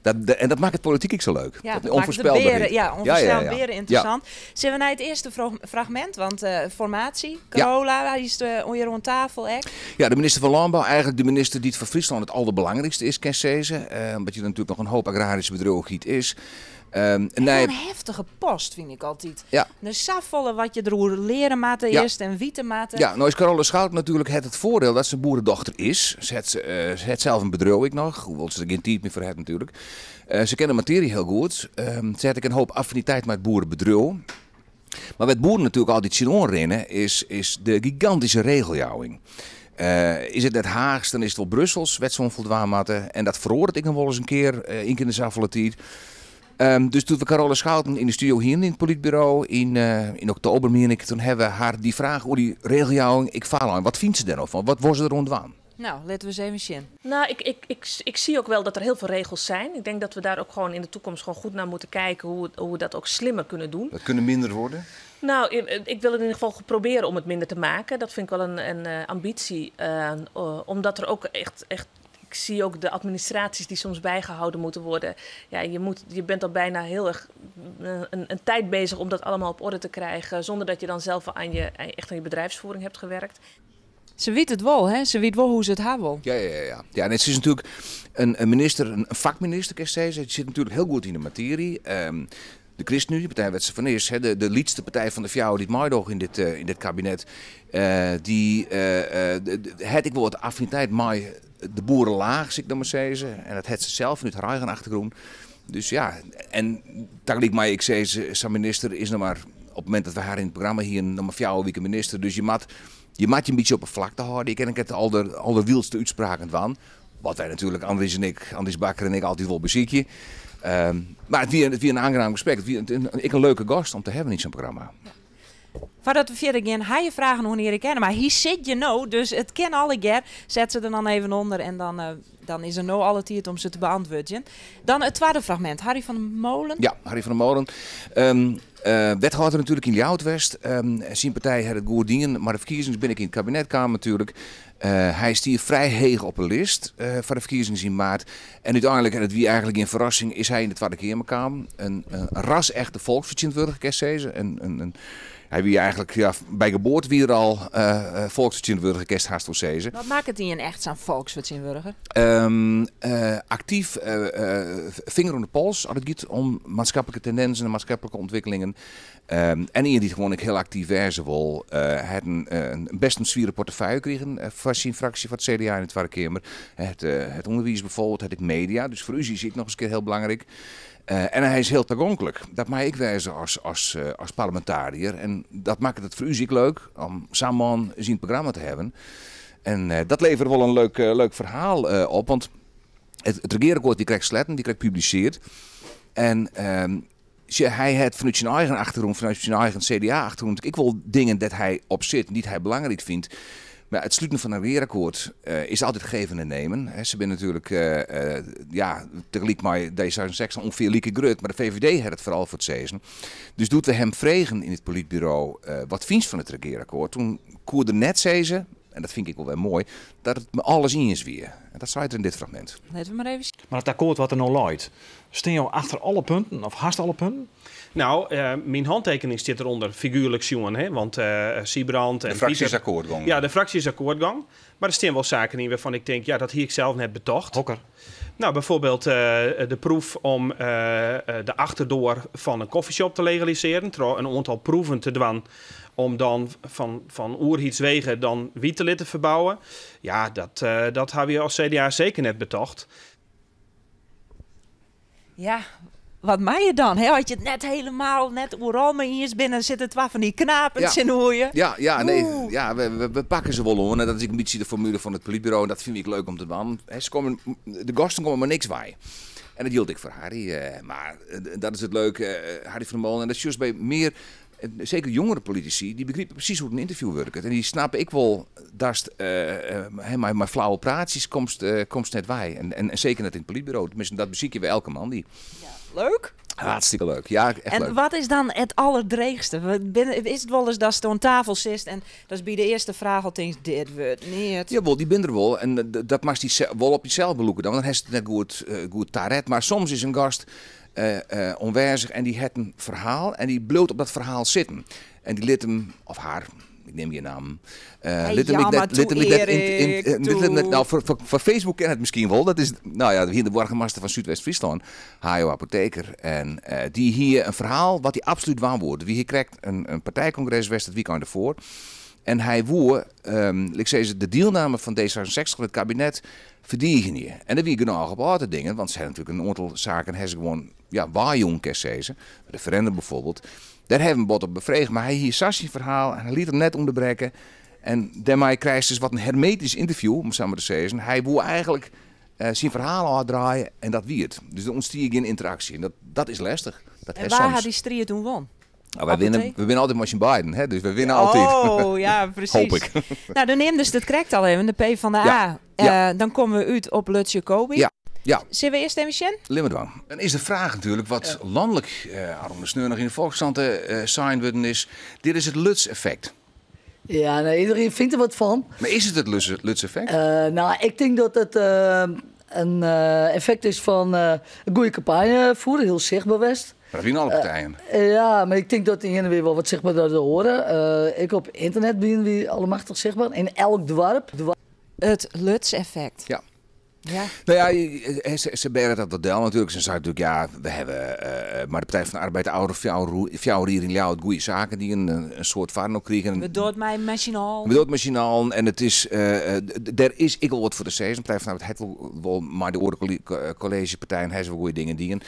Dat, en dat makket polityk ek sa leuk. Ja, dat makket it bere, ja, ûnfoarspelber ynteressant. Sille we nei it earste fragmint, want formaasje, Carola, hy is hjir oan tafel ek. Ja, de minister fan Lânbou, eigenlik de minister dy't foar Fryslân it alderbelangrykste is, kinst sizze. Omdat hjir natuerlik noch in hoop agraryske bedriuwichheid is. Ek wol in heftige post, fyn ik altyd. Der is safolle wat je deroer leare moatte earst en witte moatte. Ja, no is Carola Schouten natuerlik het it foardiel dat se boeredochter is. Se hat sels in bedriuw ek noch, hoewol't se der gjin tiid mear foar hat natuerlik. Se ken de matearje hiel goed. Se hat ek in hoop affiniteit mei it boerebedriuw. Mar wêr't boeren natuerlik altyd tsjinoan rinne is de gigantyske regeljouwing. Is it net Haachsk, dan is it wol Brussels wêr't se oan foldwaan moatte. En dat feroaret ek noch wolris in kear ien kear yn de safolle tiid. Dus doe't we Carola Schouten yn de studio hienen yn it Polytburo yn oktober, mien ik, toen hawwe we har dy fraach oer dy regeljouwing ek foarlein. Wat fynt se dêr no fan? Wat wol se deroan dwaan? Nou, litte we ris even sjen. Nou, ik, ik zie ook wel dat er heel veel regels zijn. Ik denk dat we daar ook gewoon in de toekomst gewoon goed naar moeten kijken hoe we dat ook slimmer kunnen doen. Dat kunnen minder worden? Nou, ik wil in ieder geval proberen om het minder te maken. Dat vind ik wel een ambitie. Omdat er ook echt, ik zie ook de administraties die soms bijgehouden moeten worden. Ja, je bent al bijna heel erg een tijd bezig om dat allemaal op orde te krijgen, zonder dat je dan zelf echt aan je bedrijfsvoering hebt gewerkt. Se wit it wol, hè? Se wit wol hoe't se it ha wol. Ja, ja, ja, ja. Ja, en it is natuerlik in minister, in fakminister, kinst sizze. It sit natuerlik hiel goed yn de matearje. De ChristenUnie, de partij wêr't se fan is, hè, de lytste partij fan de fjouwer dy't meidocht yn dit kabinet, dy hat ek wol wat affiniteit mei de boerelaach, sil ik dan mar sizze. En dat hat se sels fanút har eigen achtergrûn. Dus ja, en tagelyk mei ik sizze, sa'n minister is noch mar, op it momint dat we har yn it programma hienen, noch mar 4 wiken minister. Dus je moat je in bytsje op 'e flakte hâlde. Je kinne net de alderwyldste útspraken dwaan. Wat wy natuerlik, Andries en ik, Andries Bakker en ik, altyd wol besykje. Mar it wie in oangenaam gesprek. It wie ek in leuke gast om te hawwen yn sa'n programma. Ja. Foardat we fierder gean, ha je fragen oan Eric Ennema. Hy sit hjir no, dus it kin allegear. Set se der dan even ûnder en dan is der no alle tiid om se te beantwurdzjen. Dan it twadde fragmint, Harry van der Molen. Ja, Harry van der Molen. Wethâlder natuerlik yn Ljouwert west. Syn partij hat it goed dien, mar de ferkiezings binne ek yn it kabinet kaam natuerlik. Hy stie frij heech op 'e list foar de ferkiezings yn maart. En úteinlik, en it wie eigenlik gjin ferrassing, is hy yn de Twadde Keamer kaam. In ras-echte folksfertsjintwurdiger, kinst sizze. Hy wie eigenlik, ja, by geboarte wie er al folksfertsjintwurdiger, kinst hast wol sizze. Wat makket ien echt sa'n folksfertsjintwurdiger? Aktyf, finger oan de pols as it giet om maatskiplike tendensen en maatskiplike ûntwikkelingen. En ien dy't gewoan ek hiel aktyf wêze wol. Hy hat in best in swiere portefeuille krigen foar syn fraksje foar it CDA yn de Twadde Keamer. Hy hat it ûnderwiis bijvoorbeeld, hat ek media, dus foar ús is hy ek noch ris in kear hiel belangryk. En hy is hiel tagonklik. Dat mei ek wêze as parlemintariër. En dat makket it foar ús ek leuk om sa'n man ris yn it programma te hawwen. En dat levere wol in leuk ferhaal op, want it regearakkoart wie krekt sletten, wie krekt publisearre. En sjoch, hy hat fanút syn eigen achtergrûn, fanút syn eigen CDA-achtergrûn, ek wol dingen dêr't hy op sit en dy't hy belangryk fynt. Maar ja, it sluten fan in regearakkoart is altyd geven en nemen. Hè, se binne natuerlik ja, tegelyk mei D66 ûngefear like grut, mar de VVD hat it foaral foar it sizzen. Dus doe't we him fregen yn it Polytburo, wat fynst fan it regearakkoart, toen koe er net sizze, en dat fyn ik wol wer moai, dat it mei alles iens wie. En dat seit er yn dit fragmint. Litte we mar even sjen. Mar it akkoart wat der no leit, stean jo achter alle punten of hast alle punten? Nou, myn hantekening stiet derûnder, figuerlik sjoen, hè, want Sybrand en De fraksje is Pieter akkoart gong. Ja, de fraksje is akkoart gong. Mar der stean wol saken yn wêrfan ik tink, ja, dat hie ik sels net betocht. Hokker? Nou, byfoarbyld de proef om de achterdoar fan in coffeeshop te legalisearjen troch in oantal proeven te dwaan om dan fan oerheidswege dan wyt te litten ferbouwen. Ja, dat hawwe wy as CDA seker net betocht. Ja, wat mei je dan? Hè? As je it net helemaal, net oeral mei iens binne, dan sitte twa fan dy knapen tsjinoer je. Ja, ja, nee, ja, we pakke se wol oan. En dat is ek in bytsje de formule fan it Polytburo. En dat fyn ik leuk om te dwaan. Hè, se komme, de gasten komme mei niks wei. En dat jildt ek foar Harry. Mar dat is it leuke, Harry van der Molen. En dat sjochst by mear, seker jongere politisy, dy begripe presys hoe't in ynterview wurket. En dy snappe ek wol datst mei flauwe praatsjes komst net wei. En seker net yn it Polytburo. Teminsten, dat besykje we elke moandei. Ja, leuk. Hartstikke leuk. Ja, echt En leuk. wat is dan it allerdreechste? Is it wolris datst oan tafel sitst en datst by de earste fraach al tinkst, dit wurdt neat? Jawol, dy binne der wol. En dat moatst dy wol op dysels belûke dan, want dan hast it net goed taret. Mar soms is in gast oanwêzich en dy hat in ferhaal en dy bliuwt op dat ferhaal sitten. En dy lit him, of har, ik nim gjin nammen, Hey, lit him ja, ek net, mar lit him ek net toe, in, in, Erik, lit him net, toe. nou, foar Facebook ken it miskien wol. Dat is, nou ja, wie de boargemaster fan Súdwest-Fryslân, Hayo Apotheker. En dy hie in ferhaal wat hy absolút dwaan woe. Der wie krekt in partijkongres west it wykein derfoar. En hy woe, lit ik sizze, de dielname fan D66 oan it kabinet ferdigenje. En der wie genôch op ôf te dingen, want se ha natuerlik in oantal saken ha se gewoan, ja, weijûn, kinst sizze. Referendum bijvoorbeeld. Dêr ha we him bot op befrege, mar hy hie sa syn ferhaal en hy liet him net ûnderbrekke. En dêrmei krijst dus wat in hermetysk ynterview, om sa mar te sizzen. Hy woe eigenlik syn ferhaal ôfdraaie en dat wie it. Dus der ûntstie gjin ynteraksje. En dat is lestich. Dat En ha wa soms. hat dy striid toen won? Nou, wy winne, Apotheek? we winne altyd mei syn beiden, hè? Dus we winne altyd. Oh, ja, precies. Hoop ik. Nou, dan neemdest it krekt al even, de P van de A. Dan komme we út op Lutz Jacobi. Ja, ja. Sille we earst even sjen? Lit mar dwaan. Dan is de fraach natuerlik wat lanlik ôfrûne sneon noch yn de Volkskrant sein wurden is. Dit is it Lutz-effekt. Ja, nee, iedereen vindt er wat van. Maar is het het Lutz-effect? Nou, ik denk dat het een effect is van een goede campagne voeren, heel zichtbaar geweest. Maar dat wienen alle partijen. Ja, maar ik denk dat die ene weer wel wat zichtbaar te horen. Ik op internet ben weer allemachtig zichtbaar. In elk dorp. Het Lutz-effect. Ja. Ja. Nou ja, ze bergen dat model natuurlijk. Ze zeiden natuurlijk, ja, we hebben maar de Partij van de Arbeid, de oude fjouwer hier in Ljouwert, goede zaken die een soort varno kregen. We doet mij machinaal. We doet machinaal en het is, daar is ik al wat voor de zes. De Partij van de Arbeid heeft wel maar de oren collegepartijen, hij is wel goede dingen dienen.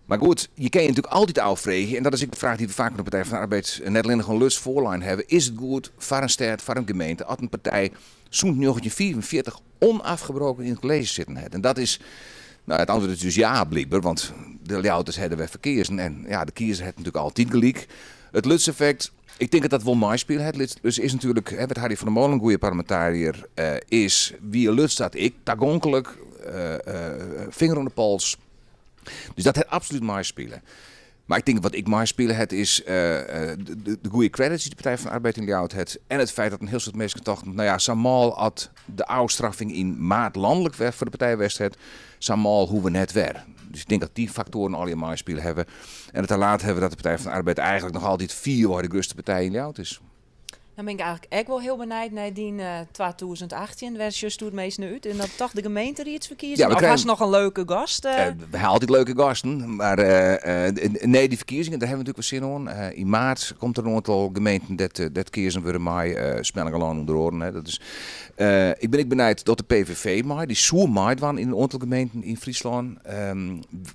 Maar goed, je kan je natuurlijk altijd afvragen, en dat is ook de vraag die we vaak met de Partij van de Arbeid net alleen nog een Lutz voorlijn hebben. Is het goed voor een stad, voor een gemeente, als een partij zo'n 1944 onafgebroken in het college zitten heeft? En dat is, nou, het antwoord is dus ja, blijkbaar, want de Ljouwters hebben we verkeersen en ja, de kiezer heeft natuurlijk altijd gelijk. Het Lutz-effect, ik denk dat dat wel mooi speelt. Het Lutz dus is natuurlijk, hè, wat Harry van der Molen, een goede parlementariër, is wie Lutz staat ik, tagonkelijk, vinger aan de pols. Dus dat heeft absoluut mooi spelen. Maar ik denk wat ik mooi spelen het is de goede credits die de Partij van de Arbeid in Ljouwert heeft. En het feit dat een heel soort mensen dachten, nou ja, Samal had de afstraffing in maart landelijk weg voor de Partij West het. Samal hoe we net weer. Dus ik denk dat die factoren al die mooi spelen hebben. En het laat hebben dat de Partij van de Arbeid eigenlijk nog altijd 4 waar de grootste partij in Ljouwert is. Dan ben ik eigenlijk echt wel heel benieuwd naar die 2018. Waar is het meest nu uit? En dat toch de gemeenteraadsverkiezing? Ja, we Of krijgen was nog een leuke gast? We hebben altijd leuke gasten. Maar nee, die verkiezingen, daar hebben we natuurlijk wel zin in. In maart komt er een aantal gemeenten dat kiezen worden mij Smellingerland onder oren. Hè. Dat is ik ben ik benieuwd dat de PVV maai, die zoer maait waren in een aantal gemeenten in Friesland.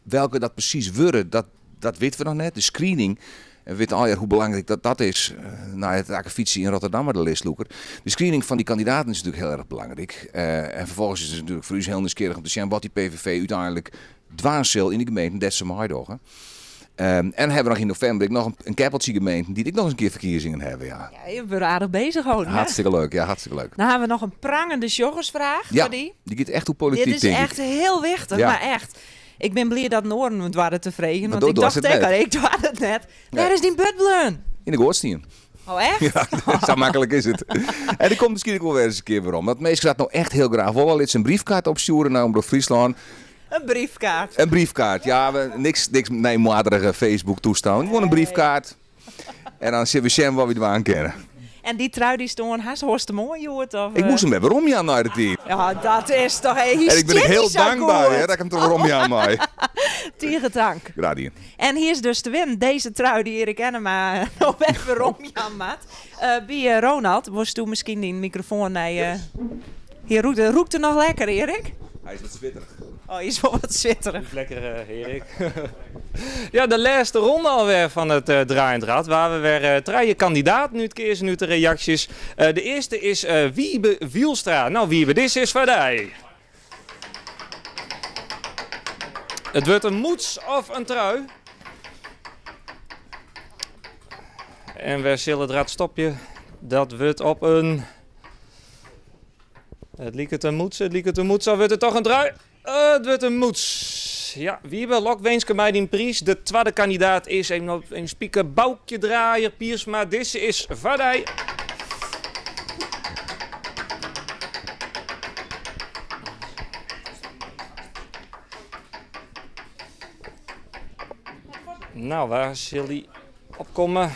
Welke dat precies worden, dat weten we nog net. De screening. En we weten al hoe belangrijk dat is. Het akkefietje in Rotterdam, maar de listloeker. De screening van die kandidaten is natuurlijk heel erg belangrijk. En vervolgens is het natuurlijk voor u heel nieuwsgierig om te zien wat die PVV uiteindelijk dwaan zal in de gemeente dat ze meedogen. En dan hawwe we noch yn novimber ek noch in keppeltsje gemeenten dy't ek noch ris in kear ferkiezingen hawwe. Ja. Ja, je wurde aardich bezich holden. hè? Hartstikke leuk, ja, hartstikke leuk. Dan hawwe we noch in prangende sjoggersfraach Ja, foar dy. dy giet echt oer polityk, Dit is tink ik. echt hiel wichtich, Ja. mar echt. Ik bin bliid dat in oaren it doarde te freegjen, Want want ik do doarst tocht it ek net. al, ik doar it net. Nee. Wêr is dyn burd bleaun? Yn de goatstien. Oh, echt? Ja, sa maklik is it. En dy komt miskien ek wol wer ris in kear werom. Want minsken dat no echt hiel graach wolle, lit se in briefkaart opstjoere nei Omrop Fryslân. In briefkaart. In briefkaart, ja. We, niks, niks nijmoadrige Facebook-toestân. Gewoan in briefkaart. En dan sille we sjen wat we dwaan kinne. En dy trui dy stoan hast hoarste moai hjoed? Of, Ik moast him wer werom jaan nei de tiid. Ja, dat is toch... Hey, En ik bin ek hiel stiet hy sa dankber goed. hè, dat ik him toch werom jaan mei. Tige tank. Graach dien. En hjir is dus te winnen dizze trui dy't Erik Ennema no wer werom jaan moat. By Ronald, wolsto miskien dyn mikrofoan nei... Hjir rûkt, rûkt er noch lekker, Erik? Hy is wat switterich. Oh, hy is wol wat switterich. Lekker, Erik. Ja, de lêste ronde alwer fan it Draaiend Rad. Wêr't we wer trije kandidaten útkeazen út de reaksjes. De earste is Wiebe Wielstra. No Wiebe, dizze is foar dy. It wurdt in mûts of in trui. En wêr sil it rad stopje? Dat wurdt op in... It liket in mûts, it liket in mûts, of wurdt it toch in trui? It wurdt in mûts. Ja, Wiebe, lokwinske mei dyn priis. De twadde kandidaat is even op in spiker Boukje Draaier Piersma. Dizze is foar dy. No, wêr sil dy opkomme?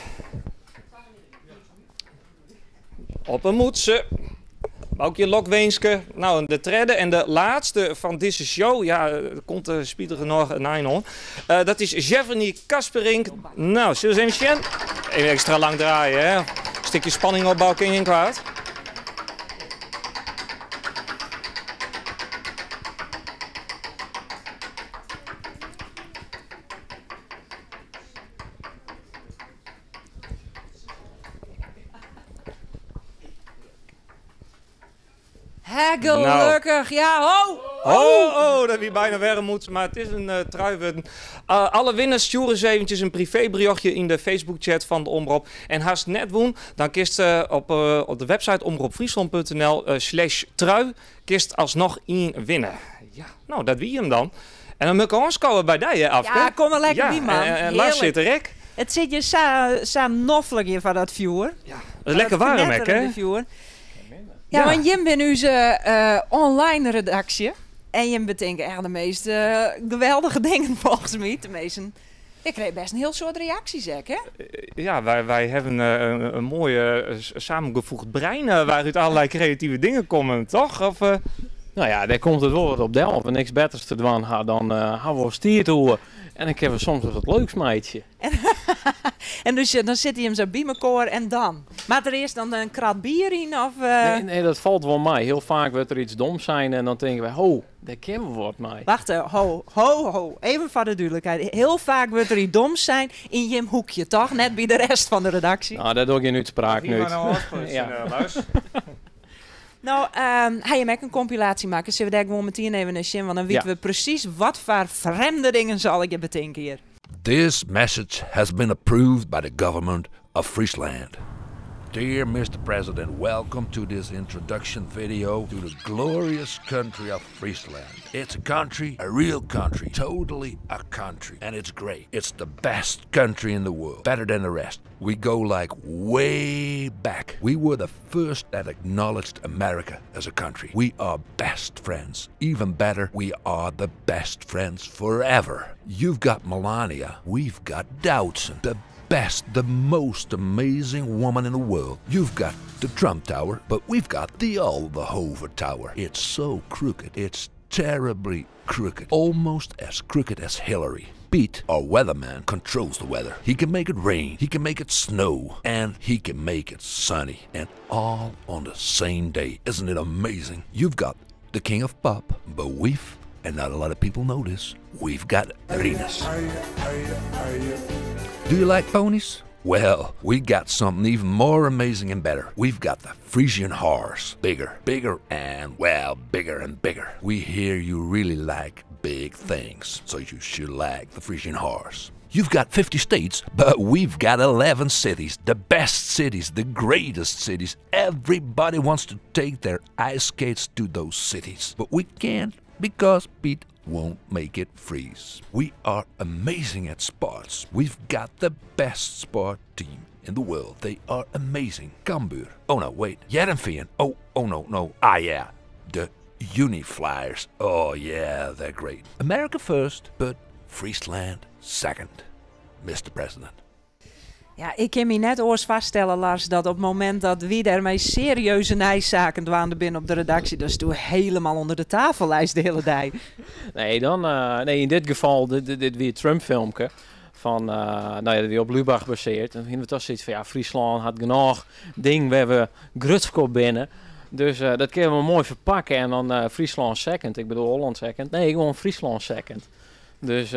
Op in mûtse. Boukje lokwinske. No, en de tredde en de lêste fan dizze show, ja, der komt der spitigernôch in ein oan. Dat is Jeffrey Kasperink. No, sille we ris even sjen? Even ekstra lang draaie, hè? Stikje spanning opbouwe kin gjin kwaad. Hè, gelokkich. Ja, ho! Ho, oh, dat wie byna wer in mûts, mar it is in trui wurden. Alle winners stjoer ris eventsjes in privéberjochtje yn de Facebookchat fan de Omrop. En hast net wûn, dan kinst op de website omropfryslân.nl slash trui kinst asnoch ien winne. Ja, no, dat wie him dan. En dan moat ik oanskowe by dy, hè, Afke? Ja, kom mar lekker Ja, by, man. en Lars Hearlik. sit der ek. It sit hjir sa noflik hjir foar dat fjoer. Ja, it is lekker waarm ek, hè? Fjoer. Ja, Ja. want jim binne ús online redaksje. En jim betinke echt de meast geweldige dingen folgens my. Teminsten, ik kreeg best in hiel soad reaksjes ek, hè? Ja, wy hawwe in moai samengevoegd brein wêrút allerlei kreative dingen komme, toch? Of? No ja, dêr komt it wol wat op del. As we niks betters te dwaan ha, dan ha we tiid oer. En dan kinne we soms wat leuks meitsje. En dus dan sitte jim sa by mekoar en dan? Moat der earst dan in krat bier yn? Of? Nee, nee, dat falt wol mei. Hiel faak wurdt der yts doms sein en dan tinke wy, ho, dêr kinne we wat mei. Wacht, ho, ho, ho. Even foar de dúdlikheid. Hiel faak wurdt der yts doms sein yn jim hoekje, toch? Net by de rest fan de redaksje. No, dêr doch ik gjin útspraak Hier út. mar no ôfsprutsen, Ja. Lars. No, ha jim ek in kompilaasje makke? Sille we dêr gewoan metien even nei sjen? Want dan witte we presys wat foar frjemde dingen se allegear betinke hjir. This message has been approved by the government of Friesland. Dear Mr. President, welcome to this introduction video to the glorious country of Friesland. It's a country, a real country, totally a country, and it's great. It's the best country in the world, better than the rest. We go like way back. We were the first that acknowledged America as a country. We are best friends. Even better, we are the best friends forever. You've got Melania, we've got Doutzen, the best, the most amazing woman in the world. You've got the Trump Tower, but we've got the Oldehove Tower. It's so crooked. It's terribly crooked. Almost as crooked as Hillary. Pete, our weatherman, controls the weather. He can make it rain, he can make it snow, and he can make it sunny. And all on the same day. Isn't it amazing? You've got the king of pop, but we've, and not a lot of people know this, we've got Rinus. Do you like ponies? Well, we got something even more amazing and better. We've got the Frisian horse. Bigger, bigger, and well, bigger and bigger. We hear you really like big things, so you should like the Frisian horse. You've got 50 states, but we've got 11 cities, the best cities, the greatest cities. Everybody wants to take their ice skates to those cities, but we can't because Pete won't make it freeze. We are amazing at sports. We've got the best sport team in the world. They are amazing. Cambuur. Oh no, wait. Hearrenfean. Oh, oh no, no. Ah yeah. The Uniflyers. Oh yeah, they're great. America first, but Friesland second. Mr. President. Ja, ik kin my net oars foarstelle, Lars, dat op it momint dat wy dêr mei serieuze nijssaken dwaande binne op de redaksje, datsto hielendal ûnder de tafel leist de hiele dei. Nee, dan, nee, yn dit gefal, dit wie it Trump-filmke fan, no ja, dat wie op Lubach basearre. En hiene we toch sokyts fan, ja, Fryslân hat genôch dingen wêr't we grutsk op binne. Dus dat kinne we moai ferpakke en dan Fryslân second. Ik bedoel Holland second. Nee, gewoan Fryslân second. Dus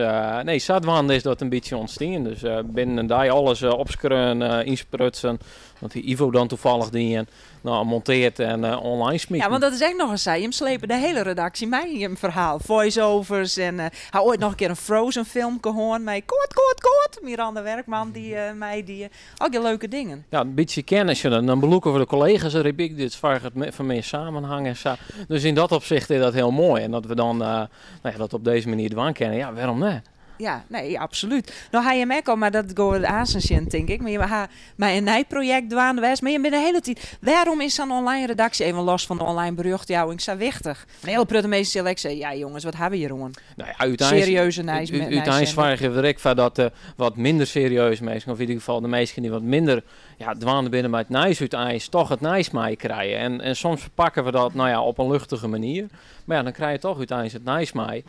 nee, sadwaande is dat in bytsje ûntstien. Dus binnen in dei alles opskreaun, ynsprutsen. Want hie Ivo dan tafallich dien. No, montearre en online smiten. Ja, want dat is ek noch ris sa. Jim slepe de hiele redaksje mei yn jim ferhaal. Voice-overs en ha oait noch in kear in Frozen filmke hân mei koart, koart, koart. Miranda Werkman dy't meidie. Al dy leuke dingen. Ja, in bytsje kennis. Ja, dan belûke we de kollega's der ek by. Dit soarget foar mear samenhang en sa. Dus yn dat opsicht is dat hiel moai. En dat we dan no ja, dat op dizze manier dwaan kinne, ja, wêrom net? Ja, nee, absolút. No ha jim ek al, mar dat gean we aansen sjen, tink ik. Mar jim ha mei in nij projekt dwaande west. Mar jim binne de hiele tiid. Wêrom is sa'n online redaksje, even los fan de online berjochtjouwing, sa wichtich? In hiele protte minsken sille ek sizze, ja jonges, wat ha we hjir oan? No ja, úteinlik, Serieuze nijs, úteinlik soargje we der ek foar dat de wat minder serieuze minsken, of yn ieder gefal de minsken dy't wat minder ja, dwaande binne mei it nijs úteinlik toch it nijs meikrije. En soms ferpakke we dat no ja, op in luchtige manier. Mar ja, dan krije je toch úteinlik it nijs mei.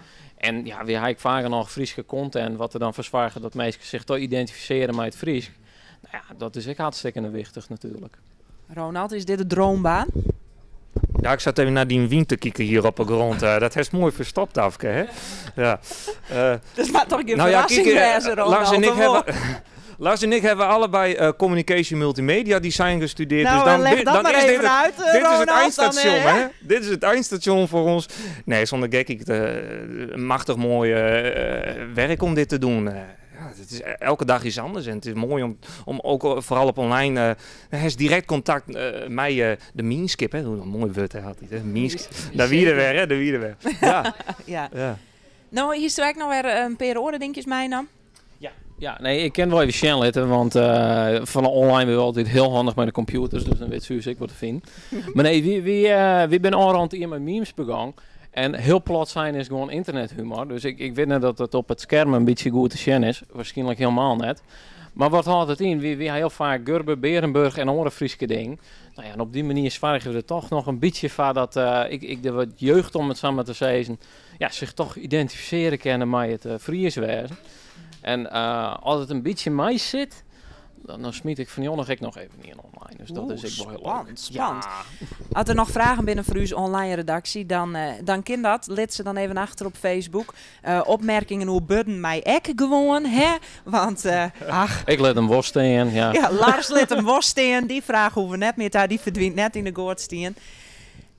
En ja, wy ha ek faak noch Fryske content, wat der dan foar soarget dat minsken sich toch identifisearje mei it Frysk. No ja, dat is ek hartstikke wichtich natuerlik. Ronald, is dit de droombaan? Ja, ik zat even naar die wyn te kieken hier op de grond. Dat heeft mooi verstopt, Afke, hè? Ja. Dat moat toch gjin nou ja, ferrassing kijk, wêze, Ronald? Lars en ik of wol? hebben, Lars en ik hebben allebei communication multimedia design gestudeerd. Nou, dus dan, leg dat dan maar is even dit het, uit, dit is het Ronald, dan, eindstation, hè? hè? Dit is het eindstation voor ons. Nee, zonder gek, ik, machtig mooi werk om dit te doen. Ja, het is elke dag iets anders en het is mooi om ook vooral op online, hij is direct contact met de mienskip, hè? Hoe een mooi woord, hè, had hij, hè? Mienskip. Daar wie er weer, hè? Daar wie er weer. Ja. Ja. Ja. No, hier is ek noch wer in pear oare dinkjes meinaam. Ja. Ja, nee, ik kin wol even sjen litte, want fan de online binne we altyd hiel handich mei de kompjûters, dus dan wit Suus ek wat te finen. Mar nee, wy binne ôfrûne jier mei memes begûn. En hiel plat sein is gewoan ynternethumor. Dus ik wit net dat it op it skerm in bytsje goed te sjen is. Wierskynlik hielendal net. Mar wat hâldt it yn? Wy ha hiel faak Gurbe, Berenburg en oare Fryske dingen. No ja, en op dy manier soargje we der toch noch in bytsje foar dat ik de wat jeugd, om it sa mar te sizzen, ja, sich toch identifisearje kinne mei it Fries wêzen. En as it in bytsje meisit, dan smyt ik fan jûn ek noch even ien online. Dus dat is ek wol hiel leuk. Spannend, spannend. As der noch fragen binne foar ús online redaksje, dan kin dat. Lit se dan even achter op Facebook. Opmerkingen oer buorden mei ek gewoan, hè? Want, ach. Ik lit him wol stean, ja. Ja, Lars lit him wol stean. Dy fraach hoege we net mear ta. Dy ferdwynt net yn de goatstien.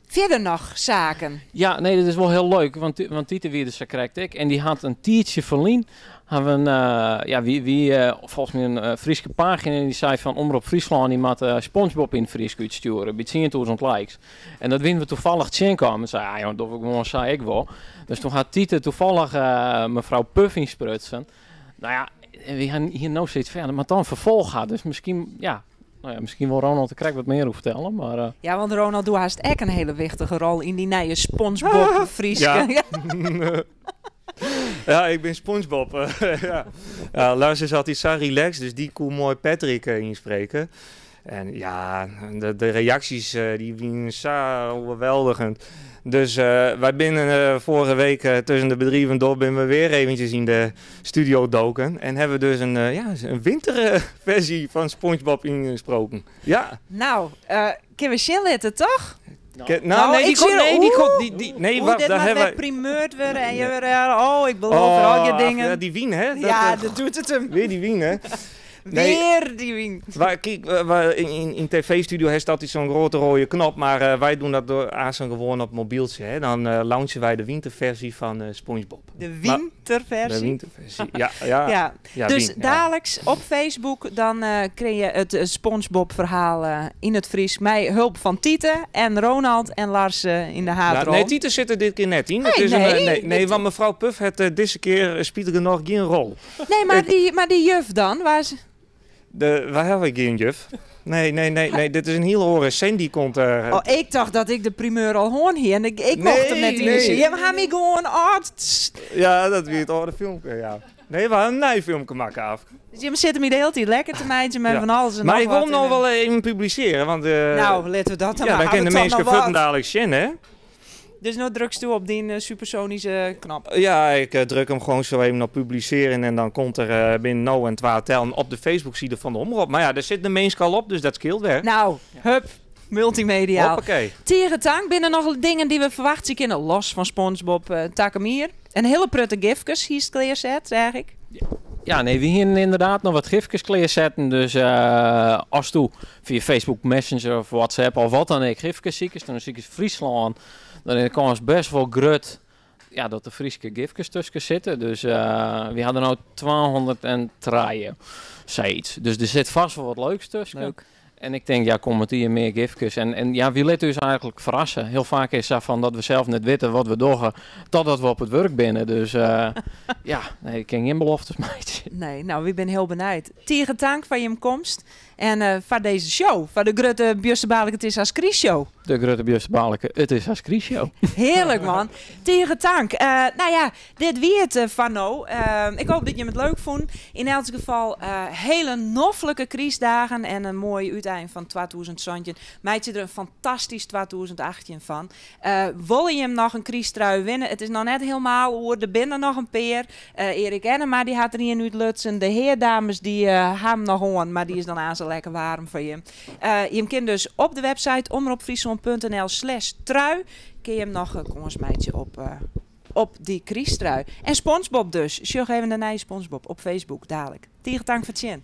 Fierder noch saken? Ja, nee, dat is wol hiel leuk, want Tite wie der sa krekt ek. En dy hat in tiidsje ferlyn, ha we in, ja, wie folgens my in Fryske pagina en dy sei fan Omrop Fryslân, dy moat SpongeBob yn it Frysk útstjoere by 10.000 likes. En dat wiene we tafallich tsjinkaam en sei, ah, joh, doch ik gewoan, sei ik wol. Dus doe hat Tite tafallich mefrou Puff ynsprutsen. No ja, en wy ha hjir no sokyts fan, ja, dat moat dan ferfolch ha. Dus miskien, ja, no ja, miskien wol Ronald der krekt wat mear oer fertelle, mar. Ja, want Ronald, do hast ek in hiele wichtige rol yn dy nije SpongeBob Fryske. Ja. Ja, ik bin SpongeBob. Ja. Ja, Lars is altyd sa relaxed, dus dy koe moai Patrick ynsprekke. En ja, de reaksjes dy wiene sa oerweldigjend. Dus wy binne foarige week tusken de bedriuwen troch binne we wer eventsjes yn de studio doken. En hawwe we dus ja, in winterfersie fan SpongeBob ynsproken. Ja. No, kinne we sjen litte, toch? No, nee, dy ik komt, zie nee, dy oeh, komt, die, nee, oeh, wacht, dit daar moat hebben wer wij primeurd wurde en je wurde, oh, ik beloof Oh, al je ach, dingen. ja, dy wyn, hè? Dat, Ja, dat docht it him. Wer dy wyn, hè? Nee. Weer die wyn. Wij, kijk, in tv-studio heeft altijd zo'n grote rode knop, maar wij doen dat door aanstaan gewoon op mobieltje. Hè. Dan launchen wij de winterversie van SpongeBob. De Maar winterversie? De winterversie, ja. Ja, Ja. Ja, Dus win, ja. dadelijks op Facebook dan krijg je het SpongeBob verhaal in het Fries. Mij hulp van Tiete en Ronald en Lars in de haadrol. Nou, nee, Tiete zit er dit keer net in. Nee, Het is een, nee. nee, nee, want mevrouw Puff het deze keer speelt er nog geen rol. Nee, maar die juf dan? Waar ze... Waar hebben we geen juf? Nee, nee, nee, nee, dit is een heel horen. Sandy komt er. Oh, ik dacht dat ik de primeur al hoorn hier en ik mocht hem net Nee, in zien. nee. Ja, maar hij gewoon oud. Ja, dat weer het oude filmpje, ja. Nee, we hadden een nieuw filmpje maken af. Dus je zit hem hier de hele tijd lekker te meidje met Ja. van alles en Maar nog ik wil wat hem nog en- wel even publiceren, want... Nou, laten we dat dan Ja, maar. dan kunnen de Hadden we mensen toch nog futten wat. dadelijk zien, hè? Dus nou drukst toe op die supersonische knop. Ja, ik druk hem gewoon zo even op publiceren en dan komt er binnen no en 12 tellen op de Facebook-side van de Omrop. Maar ja, daar zit de mens al op, dus dat scheelt weer. Nou, hup, multimediaal. Hoppakee. Tieren tank, binnen nog dingen die we verwachten kunnen. Los van SpongeBob Takamir. Een hele prutte gifkes hier is het kleerzet, zeg ik. Ja, nee, we hier inderdaad nog wat gifkes kleerzetten. Dus als toe via Facebook Messenger of WhatsApp of wat dan ook gifkes ziekes, dan zie ik Friesland. Dan is de kans best wel groot, ja, dat de Frieske gifkes tussen zitten. Dus we hadden nou 203, zoiets. Dus er zit vast wel wat leuks tussen. Leuk. En ik denk, ja, kom het hier meer gifkes. En ja, wie let dus eigenlijk verrassen? Heel vaak is dat van dat we zelf net weten wat we doen, totdat we op het werk binnen. Dus ja, nee, ik ken geen beloftes, meid. Nee, nou, ik ben heel benieuwd. Tieren tank van je komst en van deze show, van de Grutte Bjusterbaarlijke Het is als Kries show. De Grutte Bjusterbaarlijke Het is als Kries show. Heerlijk, man. Tegen tank. Nou ja, dit wie het van nou. Ik hoop dat je het leuk vond. In elk geval hele noffelijke kriesdagen en een mooi uiteinde van 2017. Meid je er een fantastisch 2018 van. Wil je hem nog een kriestrui winnen? Het is nog net helemaal oer. Er binnen nog een peer. Erik Ennema die had er hier nu het lutsen. De heerdames die haben nog hoorn, maar die is dan aan zo lekker warm voor je. Je kunt dus op de website omropfriesland punt N L slash trui kun je hem nog een konsmeidje op die kriestrui. En SpongeBob dus. Sjug even de nieuwe SpongeBob op Facebook dadelijk. Tegen dank voor het zien.